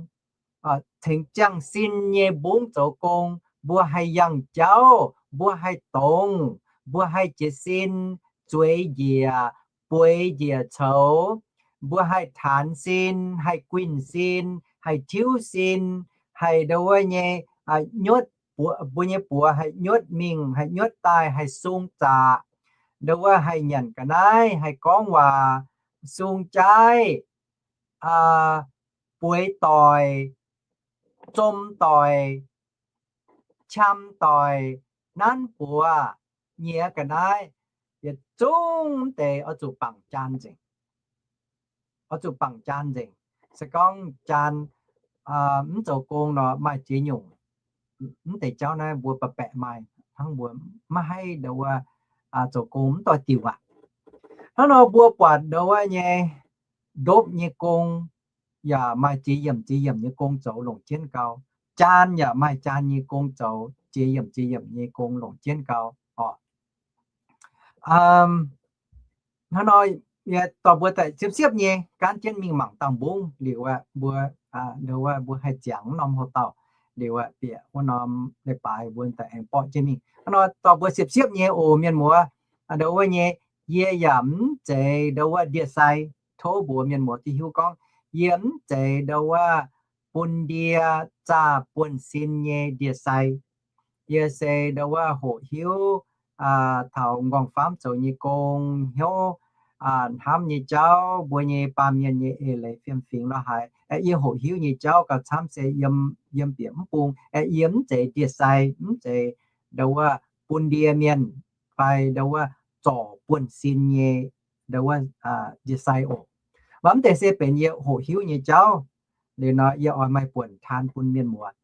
Tengx ziangh sin nyei mbungv zoux gong, mbuo haih yangh jauv, mbuo haih dongz, mbuo haih jiez sin, zueiz njiec, bueix njiec coux, mbuo haih taanx sin, haih guinh sin, haih tiuv sin, haih ndo wuov nyei nyuotv, mbuo nyei buoz haih nyuotv mingh, haih nyuotv daaih, haih sung zaqc, ndo wuov haih nyanc ga'naaiv, haih gorngv waac, sung jaaiv, bueix doic, zom doic, qam doic, nanv buoz, nyiex ga'naaiv, yietc zungv deix oix zuqc bangc jaan nzengc. Oix zuqc bangc jaan nzengc. Se gorngv jaan mv zoux gong nor maaih ziex nyungc. Mv deix jauv naaiv mbuo baeqc baeqc maaih hnangv, mbuo maiv haih ndo wuov zoux gong mv doix-diuc aqv. Hnangv nor mbuo buatc ndo wuov nyei ndopv nyei gong yaac maaih ziex yiemc ziex yiemc nyei gong zoux longc jienv gau. Jaan yaac maaih jaan nyei gong zoux, ziex yiemc ziex yiemc nyei gong longc jienv gau oc. Hnangv nor, yie dorh mbuo daaih siepv-siepv nyei gaanv jienv mingh mangc dauh mbungv liuz aqv, mbuo, ndo wuov mbuo haih ziangx norm houx-dauh liuz aqv, bieqc wuov norm leiz-baaix mbuo daaih aengx borqv jienv mingh. Hnangv nor dorh mbuo siepv-siepv nyei oc mienh muoz. Ndo wuov nyei, yie yaac mv zeiz ndo wuov ndie-sai. Tov mbuox mienh muoz duqv hiuv gorngv, yie mv zeiz ndo wuov bun ndie zaah buonv-sin nyei ndie-sai. Yie se ndo wuov hoqc hiuv taux m'nqorngv-famv zoux nyei gong, hnyouv hnamv nyei jauv, mbuo nyei baamh mienh nyei eix leiz fiem-fingx lorz haaix, yie hoqc hiuv nyei jauv gauh camv se yiem, yiem bieqc mv bung. Yie mv zeiz ndie-sai, mv zeiz ndo wuov bun ndie mienh fai ndo wuov zorc buonv-sin nyei ndo wuov ndie-sai oc. Mv deix se benx yie hoqc hiuv nyei jauv. Liuz nor yie oix maaih buonc taan bun mienh muoz.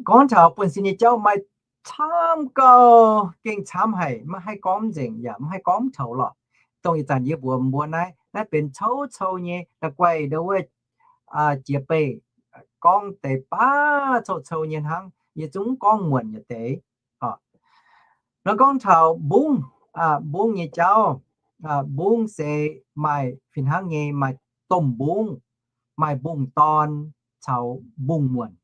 Gorngv taux buonv-sin nyei jauv maaih camv gauh gengh camv haic, maiv haih gorngv nzengc yaac mv haih gorngv mv toux lorqc. Dongh ih zanc yie mbuox mbuo naaiv, naaiv benx cou-cou nyei la'guaih ndo wuov jiex beih gorngv deix baav cou-cou nyei hnangv. Yie zungv gorngv muonc yietc deix. Nor gorngv taux mbungv, mbungv nyei jauv, mbungv se maaih fih hnangv nyei, maaih domh mbungv, maaih mbungv dorn caux mbungv muonc.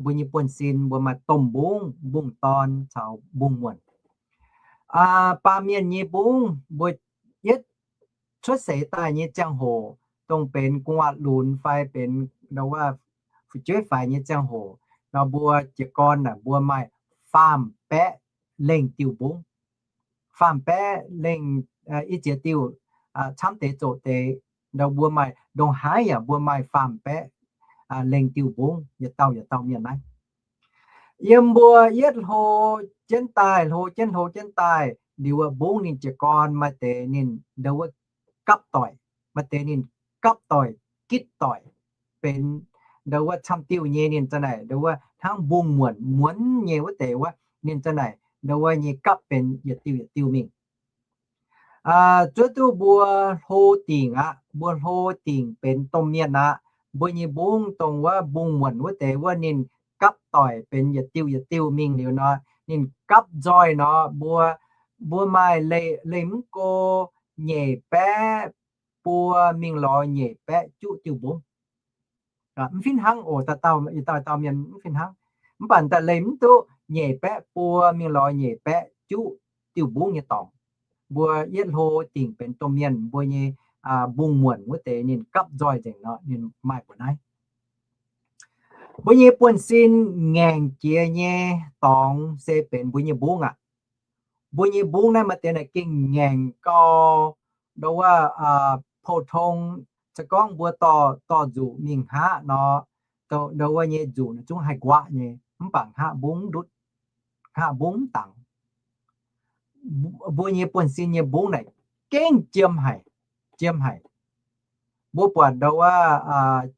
Mbuo nyei buonv-sin mbuo maaih domh mbungv, mbungv dorn caux mbungv muonc. Baamh mienh nyei mbungv mbuo yietv cuotv seix daaih nyei ziangh hoc, dongh benx gu'nguaaz-lunx fai benx ndo wuov fu'jueiv faix nyei ziangh hoc nor, mbuo jiez gorn naaic mbuo maaih faam-baeqv lengh diuh mbungv. Faam-baeqv lengh, i ziex diuh, camv deix zoqc deix, ndo mbuo maaih ndongc haaix yaac mbuo maaih faam-baeqv lengh diuh mbungv, yietc dauh yietc dauh mienh naaiv. Yiem mbuo yietv hlo jienv daaih, hlo jienv hlo jienv daaih liuz, mbungv ninh jiez gorn maaih deix ninh ndo wuov gapv doic, maaih deix ninh gapv doic, gitv doic, benx ndo wuov camv diuh nyei ninh za'naaic ndo wuov hnangv mbungv muonc muonc nyei wuov deix wuov, ninh za'naaic ndo wuov nyei gapv benx yietc diuh yietc diuh mingh. Zuov duqv mbuo hlo dingc aqv, mbuo hlo dingc benx domh mienh aqv, mbuo nyei mbungv dongh wuov mbungv muonc wuov deix wuov ninh gapv doic benx yietc diuh yietc diuh mingh liuz nor, ninh gapv nzoih nor, mbuo, mbuo maaih leih, leih mv go nyeic baeqv buo mingh lorz nyeic baeqv juqv diuh mbungv. Mv fih hnangv oc, dauh dauh, dauh dauh mienh mv fih hnangv. Mv baac daaih leih mv duqv nyeic baeqv buo mingh lorz nyeic baeqv juqv diuh mbungv nyei dorngx. Mbuo yietv hlo dingc benx domh mienh, mbuo nyei mbungv muonc wuov deix ninh gapv nzoih nzengc nor, ninh maaih mbuoqc naaiv. Mbuo nyei buonv-sin ngaengc jiex nyei dorngx se benx mbuo nyei mbungv aqv. Mbuo nyei mbungv naaiv maaih deix naaic gengh ngaengc gau, ndo wuov, pou-tong, se gorngv mbuo dorh, dorh nzuqc mingh hngaqv nor, ndo wuov nyei nzuqc naaic zungv haih nquaqv nyei, mv baac hngaqv mbungv mv ndutv, hngaqv mbungv mv dangx. Mbuo nyei buonv-sin nyei mbungv naaic gengh jiem haic, jiem haic. Mbuo buatc ndo wuov,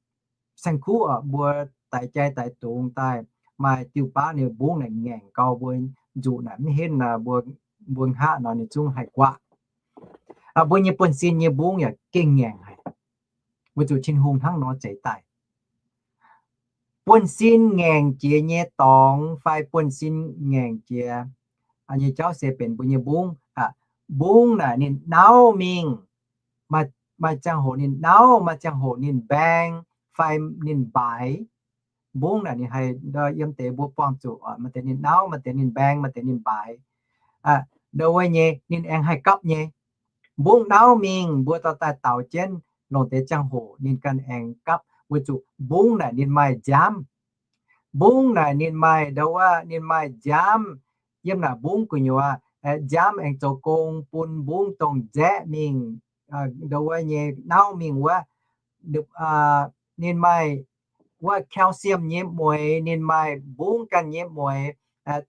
saeng-kuv oc, mbuo daix jai daix dungz daaih, maaih diuh baav ninh mbungv naaic ngaengc gau mbuo nzuqc naaic mv henv, mbuo, mbuo hngaqv nor ninh zungv haih guaqv. Mbuo nyei buonv-sin nyei mbungv yaac gengh ngaengc haic. Weic zuqc Tin-Hungh hnangv nor zeix daaih. Buonv-sin ngaengc jiex nyei dorngx fai buonv-sin ngaengc jiex nyei jauv se benx mbuo nyei mbungv. Mbungv naaic ninh nauv mingh, maaih, maaih ziangh hoc ninh nauv, maaih ziangh hoc ninh mbaeng fai ninh mbaaix. Mbungv naaic ninh haih yiem deix mbuo buangh zuqc, maaih deix ninh nauv, maaih deix ninh mbaeng, maaih deix ninh mbaaix. Ndo wuov nyei ninh aengx haih gapv nyei. Mbungv nauv mingh mbuo dorh daaih daaux jienv, longc deix ziangh hoc ninh ganh aengx gapv weic zuqc mbungv naaic ninh maaih nziaamv. Mbungv naaic ninh maaih ndo wuov ninh maaih nziaamv. Yiem naaic mbungv gu'nyuoz nziaamv aengx zoux gong bun mbungv dongh nzaeqv mingh, ndo wuov nyei nauv mingh wuov. Ninh maaih wuov calcium nyei mueix, ninh maaih mbungv ganh nyei mueix,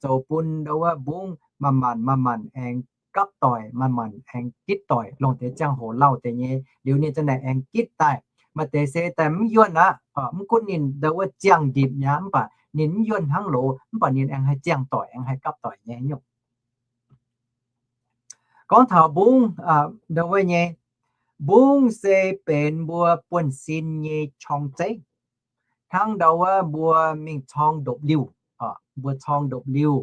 zoux bun ndo wuov mbungv manc-manc manc-manc aengx gapv doic, manc-manc aengx gitv doic, longc deix ziangh hoc lauh deix nyei liuz ninh za'naaic aengx gitv daaih. Maaih deix se daaih mv yuonh aqv, mv gunv ninh ndo wuov ziangh ndipc mi'aqv, mv baac ninh mv yuonh hnangv loz, mv baac ninh aengx haih ziangh doic, aengx haih gapv doic nyei nyungc. Gorngv taux mbungv, ndo wuov nyei, mbungv se benx mbuo buonv-sin nyei qorng-zeiv. Hnangv ndo wuov mbuo mingh corng ndopv-liuh, mbuo corng ndopv-liuh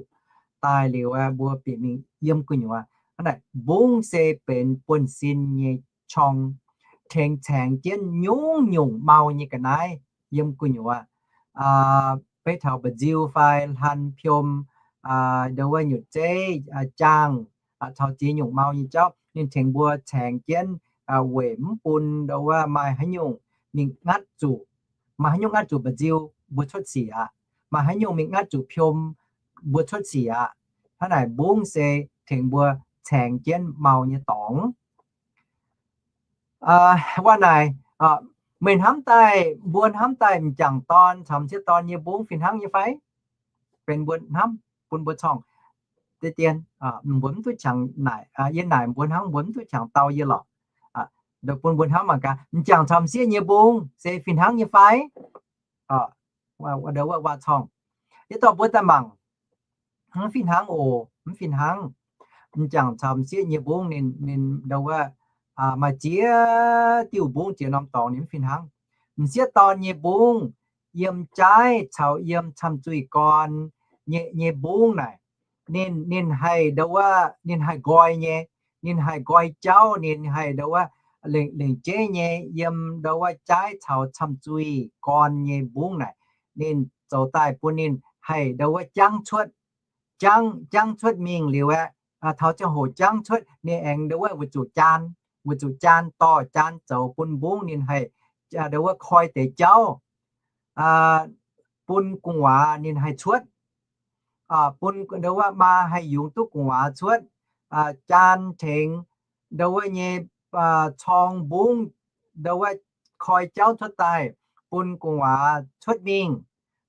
daaih liuz, mbuo bieqc mingh yiem gu'nyuoz, hnangv naaic mbungv se benx buonv-sin nyei qorng, tengx caengx jienv nyungc-nyungc mau nyei ga'naaiv yiem gu'nyuoz. Beiv taux mba'nziu fai hlan piom, ndo wuov nyutc zeiv, jaangh, caux ziex nyungc mau nyei jauv, ninh tengx mbuo caengx jienv weic mv bun ndo wuov maaih haaix nyungc mingh ngatv zuqc, maaih haaix nyungc ngatv zuqc mba'nziu, mbuo cuotv sic aqv. Maaih haaix nyungc mingh ngatv zuqc piom, mbuo cuotv sic aqv. Hnangv naaic mbungv se tengx mbuo caengx jienv mau nyei dorngx. Waac naaic, meih hnamv daaih, mbuo hnamv daaih m'jangc dorn caux m'sieqv dorn nyei mbungv fih hnangv nyei fai? Benx mbuo hnamv, bun mbuo corng. Deix dien, mbuo mv duqv qangx naaic, yie naaic mbuo hnangv mbuo mv duqv qangx dau yie lorqc. Bun mbuo hnamv mangc gaax, m'jangc caux m'sieqv nyei mbungv se fih hnangv nyei fai? Ndo wuov waac-corng, yie dorh mbuo daaih mangc. Mv fih hnangv oc, mv fih hnangv. M'jangc caux m'sieqv nyei mbungv ninh, ninh ndo wuov maaih ziex diuh mbungv ziex norm dorngx, ninh mv fih hnangv. M'sieqv dorn nyei mbungv, yiem jaaiv caux yiem camh zuih gorn nyei, nyei mbungv naaic, ninh, ninh haih ndo wuov, ninh haih nqoi nyei, ninh haih nqoi jauv, ninh haih ndo wuov lengc, lengc jeiv nyei yiem ndo wuov jaaiv caux camh zuih gorn nyei mbungv naaic, ninh zoux daaih bun ninh haih ndo wuov jangv cuotv, jangv, jangv cuotv mingh liuz aeqv, taux ziangh hoc jangv cuotv ninh aengx ndo wuov weic zuqc jaan, weic zuqc jaan dorh jaan zoux bun mbungv ninh haih ndo wuov koi deix jauv, bun gu'nguaaz ninh haih cuotv, bun ndo wuov maa haih yungz duqv gu'nguaaz cuotv, jaan tengx ndo wuov nyei corng mbungv ndo wuov koi jauv cuotv daaih, bun gu'nguaaz cuotv mingh.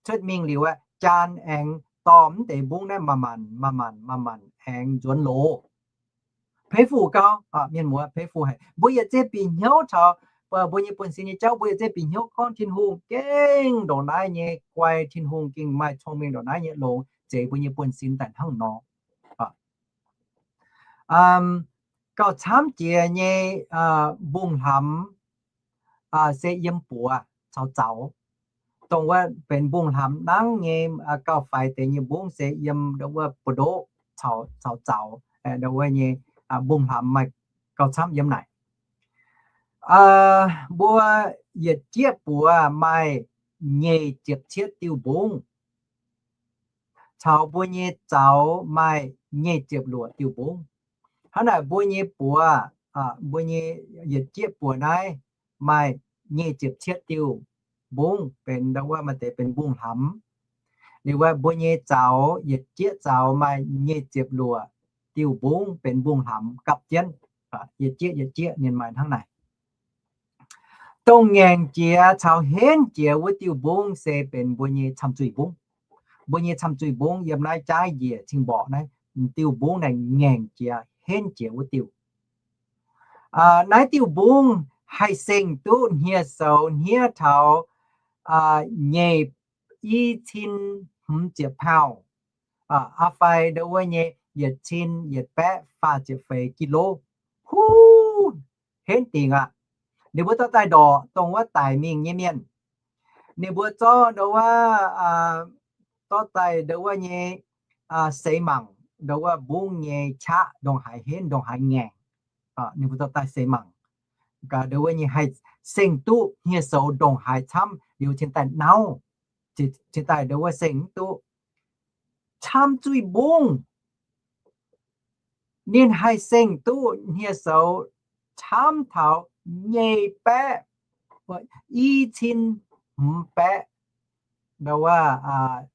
Cuotv mingh liuz aeqv, jaan aengx dorh mv deix mbungv naaiv manc-manc, manc-manc, manc-manc aengx nzuonx loz. Peix fuc gau, mienh muoz, peix fuc haic. Mbuo yietc zungv bieqc hnyouv taux mbuo nyei buonv-sin nyei jauv, mbuo yietc zungv bieqc hnyouv gorngv Tin-Hungh gengh ndongc naaiv nyei guai, Tin-Hungh gengh maaih cong-mengh ndongc naaiv nyei longx zeix mbuo nyei buonv-sin daaih hnangv nor. Gauh camv jiex nyei mbungv-hlamx se yiem buoz caux zaux. Dongh wuov benx mbungv-hlamx nangv nyei gauh faix deix nyei mbungv se yiem ndo wuov buoz-ndoqv caux zaux. Ndo wuov nyei mbungv-hlamx maaih gauh camv yiem naaic. Mbuo yietc jieqv buoz maaih nyic ziepc cietv diuh mbungv, caux mbuo nyei zaux maaih nyic ziepc luoqc diuh mbungv. Hnangv naaic mbuo nyei buoz, mbuo nyei yietc jieqv buoz naaiv maaih nyic ziepc cietv diuh mbungv, benx ndo wuov maaih deix benx mbungv-hlamx. Liuz wuov mbuo nyei zaux, yietc jieqv zaux maaih nyic ziepc luoqc diuh mbungv benx mbungv-hlamx gapv jienv. Yietc jieqv yietc jieqv ninh maaih hnangv naaic. Dongh ngaengc jiex caux henv jiex wuov diuh mbungv se benx mbuo nyei camh zuih mbungv. Mbuo nyei camh zuih mbungv yiem naaiv jaaiv njiec cing-mborqc naaiv, diuh mbungv naaiv ngaengc jiex henv jiex wuov diuh. Naaiv diuh mbungv haih seng duqv hniev-soux hniev taux nyei i cin hmz ziepc pound, aa fai ndo wuov nyei yietc cin yietc baeqv faah ziepc feix กิโล. Huv, henv dingc aqv. Ninh mbuo dorh daaih ndorqc dongh wuov daic mingh nyei mienh. Ninh mbuo zorqv ndo wuov, zorqv daaih ndo wuov nyei seix mangc, ndo wuov mbungv nyei qaqv ndongc haaix henv, ndongc haaix ngaengc. Ninh mbuo dorh daaih seix mangc, gaax ndo wuov nyei haih seng duqv hniev-soux ndongc haaix camv liuz cingx daaih nauv, cingx daaih ndo wuov seng mv duqv. Camv zuiz mbungv, ninh haih seng duqv hniev-soux camv taux nyei baeqv, i cin hmz baeqv, ndo wuov,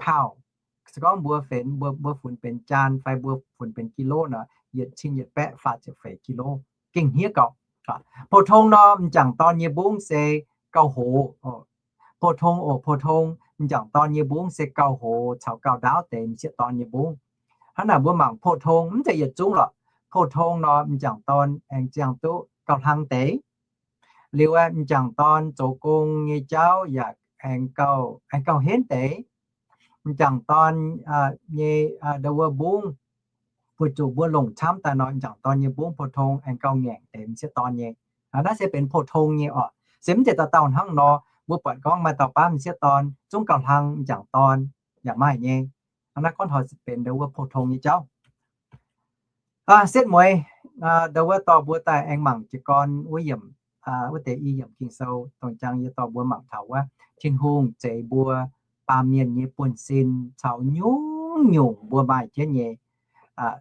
pound. Se gorngv mbuo, mbuo funx benx jaan fai mbuo funx benx กิโล nor, yietc cin yietc baeqv faah ziepc feix กิโล, gengh hniev gauh. Pou-tong nor, m'jangc dorn nyei mbungv se gauh hoz. Pou-tong oc, pou-tong, m'jangc dorn nyei mbungv se gauh hoz caux gauh ndaauv deix m'sieqv dorn nyei mbungv. Hnangv naaic mbuo mangc pou-tong mv zeiz yietc zungv lorqc. Pou-tong nor, m'jangc dorn aengx ziangh duqv gauh hlang deix. Liuz, m'jangc dorn zoux gong nyei jauv yaac aengx gauh, aengx gauh henv deix. M'jangc dorn nyei ndo wuov mbungv, mbuo zuqc mbuo longc camv daaih nor, m'jangc dorn nyei mbungv pou-tong aengx gauh ngaengc deix m'sieqv dorn nyei. Naaiv se benx pou-tong nyei oc. Se mv zeiz dauh dauh hnangv nor, mbuo buatc gorngv maaih dauh baav m'sieqv dorn zungv gauh hlang m'jangc dorn, yaac maaih nyei. Naaiv gorngv taux benx ndo wuov pou-tong nyei jauv. Setv mueiz, ndo wuov dorh mbuo daaih aengx mangc jiez gorn wuov yiemc, wuov deix i yiemc Ging-Sou, dongh jangx yie dorh mbuo mangc taux wuov Tin-Hungh zeix mbuo baamh mienh nyei buonv-sin caux nyungc-nyungc mbuo maaih jienv nyei.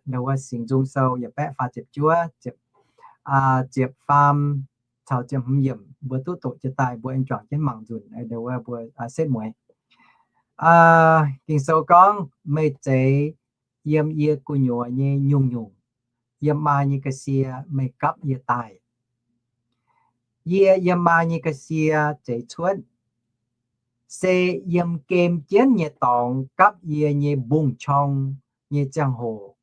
Ndo wuov Singx Nzung Sou yietc baeqv faah ziepc juov, ziepc faam caux ziepc hmz yiemc mbuo duqv doqc jiez daaih, mbuo aengx juangc jienv mangc nzunc. Ndo wuov mbuo setv mueiz. Ging-Sou gorngv, meih zeix yiem yie gu'nyuoz nyei nyungc-nyungc, yiem maa nyei ga'sie meih gapv yie daaih. Yie yiem maa nyei ga'sie zeix cuotv, se yiem gem jienv nyei dorngx gapv yie nyei mbungv-qorng nyei ziangh hoc,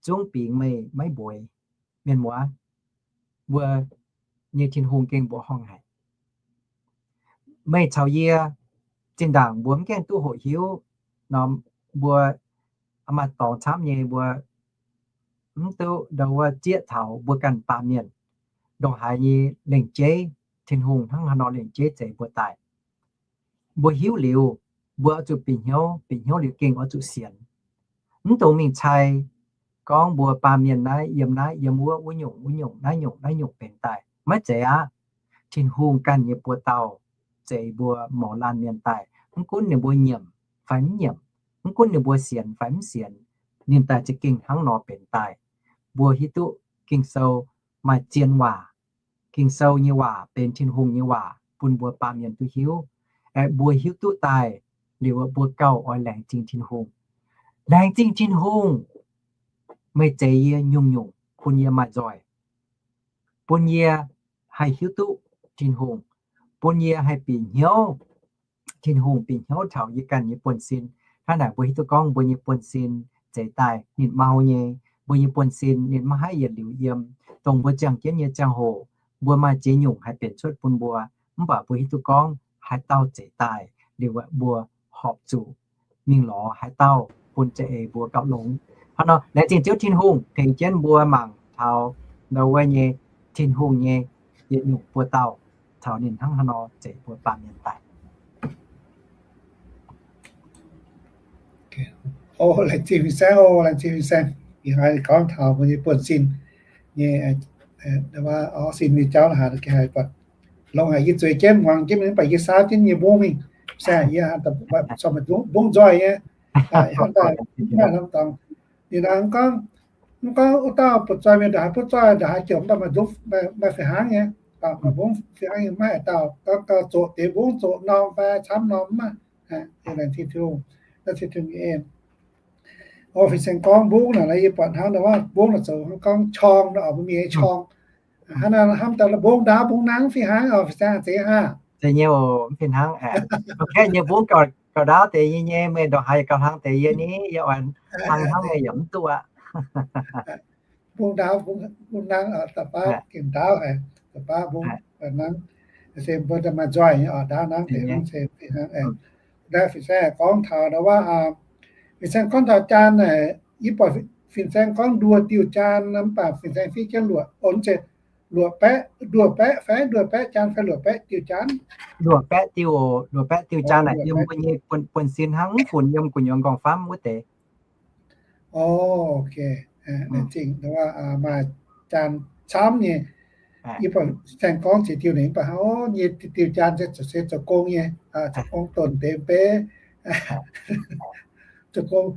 zungv bingx meih maiv mbueiz. Mienh muoz, mbuo nyei Tin-Hungh gengh mbuoqc horngh haic. Meih caux yie zinh ndaangc mbuo mv gaengh duqv hoqc hiuv nor, mbuo maaih dorngx camv nyei, mbuo mv duqv ndo wuov zieqv taux mbuo ganh baamh mienh ndongc haaix nyei lengc jeiv, Tin-Hungh hnangv haaix nor lengc jeiv zeix mbuo daaih. Mbuo hiuv liuz, mbuo oix zuqc bieqc hnyouv, bieqc hnyouv liuz gengh oix zuqc sienx. Mv dungx mingh cai gorngv mbuo baamh mienh naaiv yiem naaiv yiem wuov, wuov nyungc wuov nyungc, naaiv nyungc naaiv nyungc benx daaih. Maiv zeiz aqv. Tin-Hungh ganh nyei buoz-dauh zeix mbuo mouz laanh mienh daaih. Mv gunv ninh mbuo nyiemc fai mv nyiemc, mv gunv ninh mbuo sienx fai mv sienx, ninh daaih za'gengh hnangv nor benx daaih. Mbuo hiuv duqv Ging-Sou maaih zien waac. Ging-Sou nyei waac benx Tin-Hungh nyei waac bun mbuo baamh mienh duqv hiuv. Aeqv, mbuo hiuv duqv daaih liuz, mbuo gauh oix laengz zingh Tin-Hungh. Laengz zingh Tin-Hungh, meih zeix yie nyungc-nyungc, bun yie maaih nzoih, bun yie haih hiuv duqv Tin-Hungh, bun yie haih bieqc hnyouv Tin-Hungh, bieqc hnyouv taux yie ganh nyei buonv-sin. Hnangv naaic mbuo hiuv duqv gorngv mbuo nyei buonv-sin zeix daaih ninh mau nyei. Mbuo nyei buonv-sin ninh maiv haih yietc liuz yiem. Dongh mbuo ziangh jienv nyei ziangh hoc, mbuo maaih ziex nyungc haih benx cuotv bun mbuo, mv baac mbuo hiuv duqv gorngv haaix dauh zeix daaih liuz, mbuo horpc zuqc mingh lorz haaix dauh bun za'eix mbuo gauh longx. Hnangv nor, laengz zingh Ziouv Tin-Hungh tengx jienv mbuo mangc taux ndo wuov nyei Tin-Hungh nyei yietc nyungc buoz-dauh, taux ninh hnangv haaix nor zeix mbuo baamh mienh daaih. O, laengz zingh fin-saeng, o, laengz zingh fin-saeng. Ih hnoi gorngv taux mbuo nyei buonv-sin nyei, orv sin nyei jauv haic, gengh haiz buatc longx haic. Yie zueiz jienv muangx jienv mingh, mv baac yie saauv jienv yie mbungv mingh. Saeng yie, mbungv nzoih nyei. Hnangv daaih maaih norm dorngx, ninh naaic mv gorngv, mv gorngv wuov dauh butv-zoih mienh ndongc haaix butv-zoih, ndongc haaix jomc, mv baac maaih nduov, maaih fih hnangv nyei. Maaih mbungv fih hnangv nyei, maiv haaix dauh gorngv gauh zoqc deix mbungv, zoqc norm fai camv norm mv baac. Laengz zingh Tin-Hungh, laengz zingh Tin-Hungh nyei en. O, fin-saeng gorngv mbungv naaic, yie buatc hnangv nor, mbungv naaic zoux hnangv gorngv qorng nor, mbuo mienh nyei qorng. Hnangv naaic hnamv daaih mbungv ndaauv mbungv nangv fih hnangv, o, fin-saeng zeiz aqv. Zeiz nyei oc, mv fih hnangv aeqv. Mv gaengh nyei mbungv gauh ndaauv deix yie nyei, meih ndongc haaix gauh hlang deix yie ni, yie oix hlang hnangv meih yaac mv duqv aqv. Mbungv ndaauv mbungv nangv, da'baav gengh ndaauv haic, da'baav mbungv nangv. se mbuo maaih nzoih nyei oc, ndaauv nangv deix hnangv se fih hnangv. Naaiv fin-saeng gorngv taux ndau wuov, fin-saeng gorngv taux jaan naaic, yie buatc fin-saeng gorngv nduoh diuh jaan, mv baac fin-saeng fiev jienv luoqc, o, mv zeiz, luoqc baeqv, nduoh baeqv fai nduoh baeqv jaan fai luoqc baeqv diuh jaan? Luoqc baeqv diuh, luoqc baeqv diuh jaan naaic yiem mbuo nyei buonv-sin hnangv, mv funx yiem gu'nyuoz nqorngv-famv wuov deix. O, ok. Zingh maaih jaan camv nyei. Yie buatc fin-saeng gorngv ziex diuh ninh mv baac hnangv nyei diuh jaan se zoux gong nyei, zoux gong donc deix beiv. Zoux gong,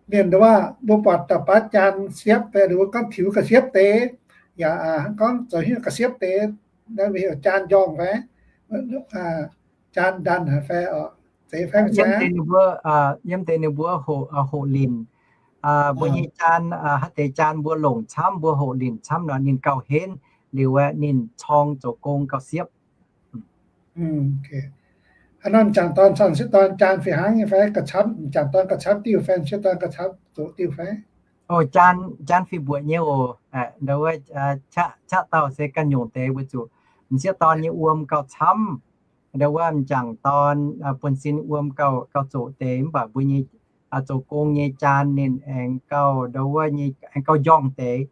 mienh ndau wuov mbuo buatc da'baav jaan siepv fai gorngv tiux ga'siepv deix, yaac hnangv gorngv zoux hiuv ga'siepv deix, naaiv heuc jaan njorngh fai, jaan ndanh haic fai, zeiz fai mv zeiz? Yiem deix ninh mbuo, yiem deix ninh mbuo hoqc, hoqc linc. Mbuo nyei jaan, haaix deix jaan mbuo longc camv, mbuo hoqc linc camv nor, ninh gauh henv liuz aeqv, ninh corng zoux gong gauh siepv. Haaix nor m'jangc dorn caux m'sieqv dorn jaan fih hnangv nyei fai gauh camv? M'jangc dorn gauh camv diuh fai m'sieqv dorn gauh camv zoqc diuh fai? O, jaan, jaan fih mbuoqc nyei oc. Ndau wuov qaqv, qaqv dauh se ganh nyungc deix weic zuqc m'sieqv dorn nyei wuom gauh camv. Ndau wuov m'jangc dorn buonv-sin wuom gauh, gauh zoqc deix, mv baac mbuo nyei zoux gong nyei jaan ninh aengx gauh, ndau wuov nyei aengx gauh njorngh deix,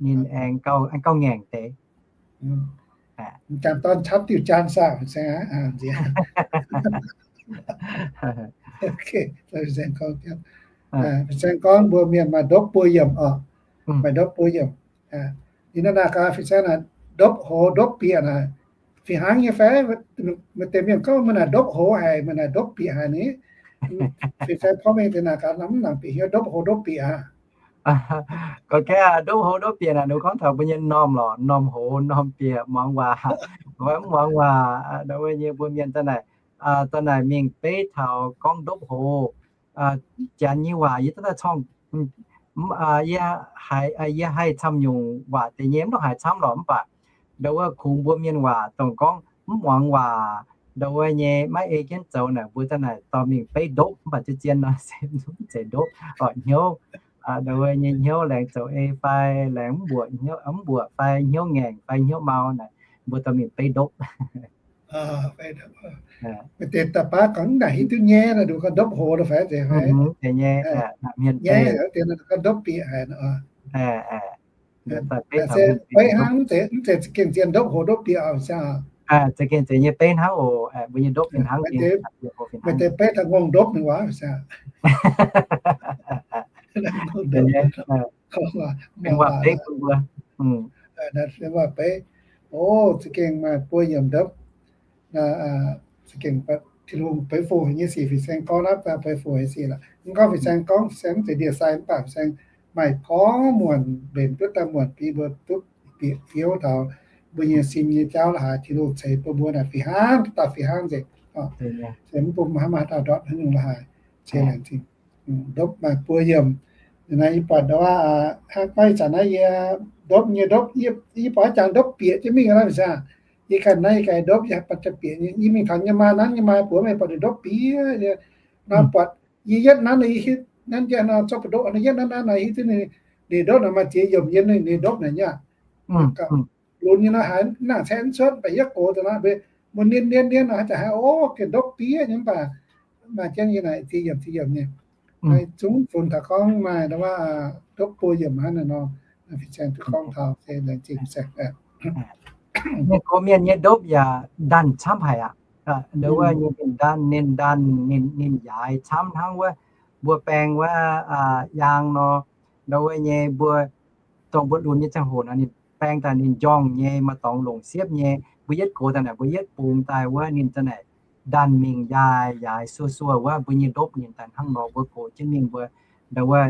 ninh aengx gauh, aengx gauh ngaengc deix. M'jangc dorn camv diuh jaan saah? Fin-saeng gorngv, fin-saeng gorngv mbuo mienh maaih ndopv buo yiemc oc. Maaih ndopv buo yiemc. Ninh naaiv naaic gaax fin-saeng naaic, ndopv hoz ndopv bieqc naaic, fih hnangv nyei fai? Maaih deix mienh gorngv meih naaic ndopv hoz haic, meih naaic ndopv bieqc haic ni. Fin-saeng porv mengh deix naaic gaax, mv nangc bieqc hnyouv ndopv hoz ndopv bieqc aqv. Gorngv ndopv hoz ndopv bieqc naaic, ninh gorngv taux mbuo nyei m'normh lorqc, m'normh hoz, m'normh bieqc, muangx waac, mv muangx waac, ndau wuov nyei mbuo mienh daaih naaic, daaih naaic mingh beiv taux gorngv ndopv hoz. Janx nyei waac yie daaih corngh, yie haih, yie haih camv nyungc waac deix nyei, mv dongh haaix camv lorqc, mv baac ndau wuov kungx mbuo mienh waac dongh gorngv mv muangx waac, ndau wuov nyei maiv ei jienv zoux naaic, mbuo daaih naaic dorh mingh beiv ndopv, mv baac zien zien nor se mv zeiz ndopv, oix hnyouv, ndau wuov nyei hnyouv laengz zoux ei fai laengz mv mbuoqc, mv mbuoqc fai hnyouv ngaengc fai hnyouv mau naaic, mbuo dorh mingh beiv ndopv. Maaih deix da'baav gorngv naaic hiuv duqv nyei, naaic nduqc gorngv ndopv hoz lo fai zeiz fai? Nyei, deix gorngv ndopv bieqc haic. Se beiv hnangv, mv zeiz za'gengh zien ndopv hoz ndopv bieqc oc, fin-saeng. Za'gengh zeiz nyei beiv hnangv oc, mbuo nyei ndopv fih hnangv. Maaih deix beiv taux ngongh ndopv ninh waac, fin-saeng. Mengh waac beiv bun mbuo. Mengh waac beiv. O, za'gengh maaih buo yiemc ndopv. Za'gengh Tin-Hungh beiv fu nyei sic, fin-saeng gorngv naaiv beiv fu nyei sic lorqc. Mv gorngv fin-saeng gorngv fin-saeng mv zeiz ndie-sai, mv baac fin-saeng maaih gorngv muonc mbenc duqv daaih muonc bun mbuo duqv bieqc hnyouv taux mbuo nyei sin nyei jauv la'haaix, Tin-Hungh ceix bun mbuo naaic fih hnangv, dauh fih hnangv nzengc. Se mv bun mbuo haaix maaih dauh ndortv haaix nyungc la'haaix. Ceix laengz zingh. Ndopv maaih buo yiemc. Naaiv yie buatc ndau wuov, hnangv gorngv ih zanc naaiv yie ndopv nyei ndopv, yie buatc jangx ndopv bieqc jienv mingh naaiv, fin-saeng. Yie ganh naaiv yie ganh ndopv, yie haih buatc jangx bieqc nyei. Yie mingh taux nyei maa nanv nyei maa buoz, meih buatc ninh ndopv bieqc nyei. Nor buatc yie yietv nanv nor, yie hiuv nanv jienv nor, zorqv buoz-ndoqv nor, yietv nanv nanv nor, hiuv duqv ninh, ninh ndopv nor maaih ziex yiemc nyei, ninh ndopv naaic nyei aqv. Lunx nyei nor haiz nangc caeqv mv cuotv, mv baac yietv gox daaih nor, mbuo nien nien nien nor, haaix zanc haiz, o, gengh ndopv bieqc nyei, mv baac maaih jienv nyei naaic ziex yiemc ziex yiemc nyei. Zungv funx taux gorngv maaih ndopv buo yiemc hnangv naaiv nor, fin-saeng duqv gorngv taux se laengz zingh fin-saeng. Mienh gox mienh nyei ndopv yaac ndanc camv haic aqv. Ndau wuov nyei ninh ndanc, ninh ndanc, ninh, ninh yaaix camv hnangv wuov mbuo baeng wuov yaang nor. Ndau wuov nyei mbuo, dongh mbuo lunx nyei ziangh hoc nor, ninh baeng daaih ninh njorngh nyei, maaih dorngx longc siepv nyei. Mbuo yietv gox daaih naaic, mbuo yietv bungx daaih wuov ninh daaih naaic ndanc mingh yaaix yaaix suo suo wuov, mbuo nyei ndopv ninh daaih hnangv nor, mbuo gox jienv mingh mbuo ndau wuov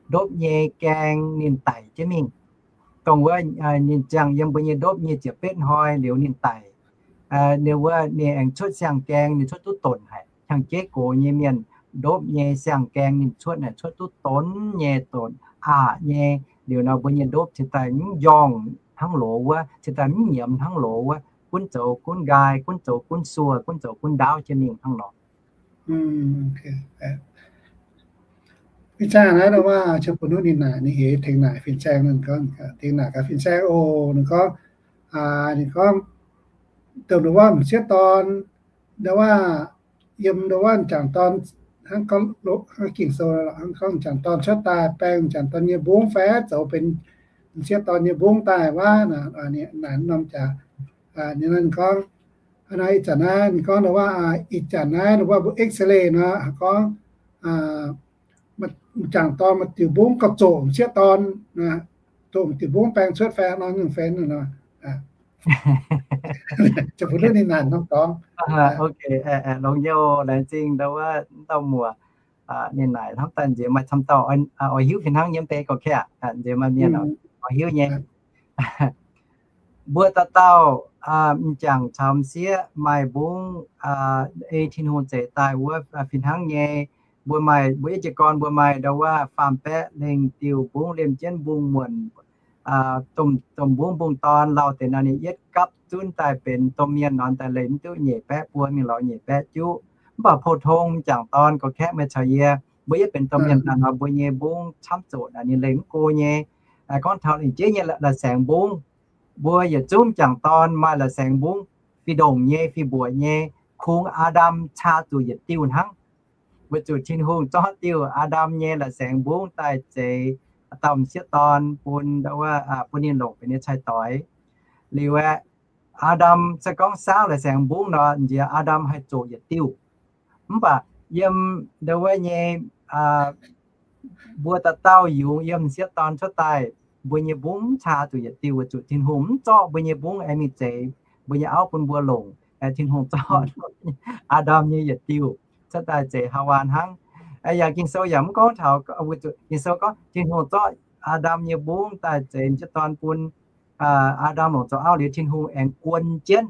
ndopv nyei gaeng ninh daic jienv mingh. Dongh wuov ninh ziangh yiem mbuo nyei ndopv nyei ziepc betv hnoi liuz ninh daic. Ninh wuov ninh aengx cuotv siang-gaeng, ninh cuotv duqv donc haic. Hnyangx-jeiv gox nyei mienh ndopv nyei siang-gaeng ninh cuotv naaic cuotv duqv donc nyei, donc aqc nyei. Liuz nor mbuo nyei ndopv cingx daaih mv njorngh hnangv loz wuov, cingx daaih mv nyiemz hnangv loz wuov, gunv zoux gunv nqaai, gunv zoux gunv suoh, gunv zoux gunv ndaauv jienv mingh hnangv nor. Fin-saeng naaiv wuov, ziouc bun ninh naaic, ninh heuc tengx naaic fin-saeng, ninh gorngv, tengx naaic gaax fin-saeng oc. Ninh gorngv, ninh gorngv, dongh nduov wuov m'sieqv dorn, nduov wuov, yiem nduov wuov m'jangc dorn, hnangv gorngv, hnangv Ging-Sou, hnangv gorngv m'jangc dorn cuotv daaih baeng m'jangc dorn nyei mbungv fai zoux benx m'sieqv dorn nyei mbungv daaih wuov, naaic norm jaax. Ninh gorngv, ih zanc naaiv ninh gorngv nduov wuov, ih zanc naaiv nduov wuov mbuo X-ray nor gorngv, m'jangc dorn maaih diuc mbungv gauh zoqc m'sieqv dorn, zoqc m'diuc mbungv baeng cuotv fai nor nyungc fai nor. Ziouc bun ninh naaic norm dorngx. Ok, longx nyei, laengz zingh nduov wuov dauh muoc. Ninh naaic hnamv daaih nziex maaih camv dauh oix hiuv fih hnangv nyei mv bei gauh kaeqv, nziex maaih mienh oix hiuv nyei. Mbuo dauh dauh m'jangc caux m'sieqv maaih mbungv ei Tin-Hungh zeix daaih wuov fih hnangv nyei. Mbuo maaih, mbuo yietc jiez gorn mbuo maaih nduov wuov faam baeqv lengh diuh mbungv liemh jienv mbungv muonc, domh mbungv mbungv dorn lauh deix nor ninh yietv gapv zunv daaih benx domh mienh nor daaih leih mv duqv nyeic baeqv buo mingh lorz nyeic baeqv juqv. Mv baac pou-tong m'jangc dorn gauh kaeqv meih caux yie, mbuo yietv benx domh mienh daaih nor mbuo nyei mbungv camv zoqc naaic ninh leih mv go nyei. Gorngv taux lingc jeiv nyei la'saengx mbungv, mbuo yietc zungv m'jangc dorn maaih la'saengx mbungv fih ndongc nyei, fih mbuoqc nyei, kungx Aa^ndam caa zuqc yietc diuh hnangv. Weic zuqc Tin-Hungh zorqv diuh Aa^ndam nyei la'saengx mbungv daaih zeix dauh m'sieqv dorn bun, bun ninh longc benx nyei cai-doix. Liuz aeqv, Aa^ndam se gorngv saauv la'saengx mbungv nor, nziex Aa^ndam haih zoqc yietc diuh. Mv baac yiem nduov wuov nyei, mbuo dauh dauh yungz yiem m'sieqv dorn cuotv daaih, mbuo nyei mbungv mv caa zuqc yietc diuh weic zuqc Tin-Hungh mv zorqv mbuo nyei mbungv aengx mingh zeix mbuo nyei auv bun mbuo longc. Tin-Hungh zorqv Aa^ndam nyei yietc diuh cuotv daaih zeix Haawaa hnangv. Yaac Ging-Sou yaac mv gorngv taux, Ging-Sou gorngv Tin-Hungh zorqv Aa^ndam nyei mbungv daaih zeix m'sieqv dorn bun Aa^ndam longc zoux auv liuz Tin-Hungh aengx guon jienv.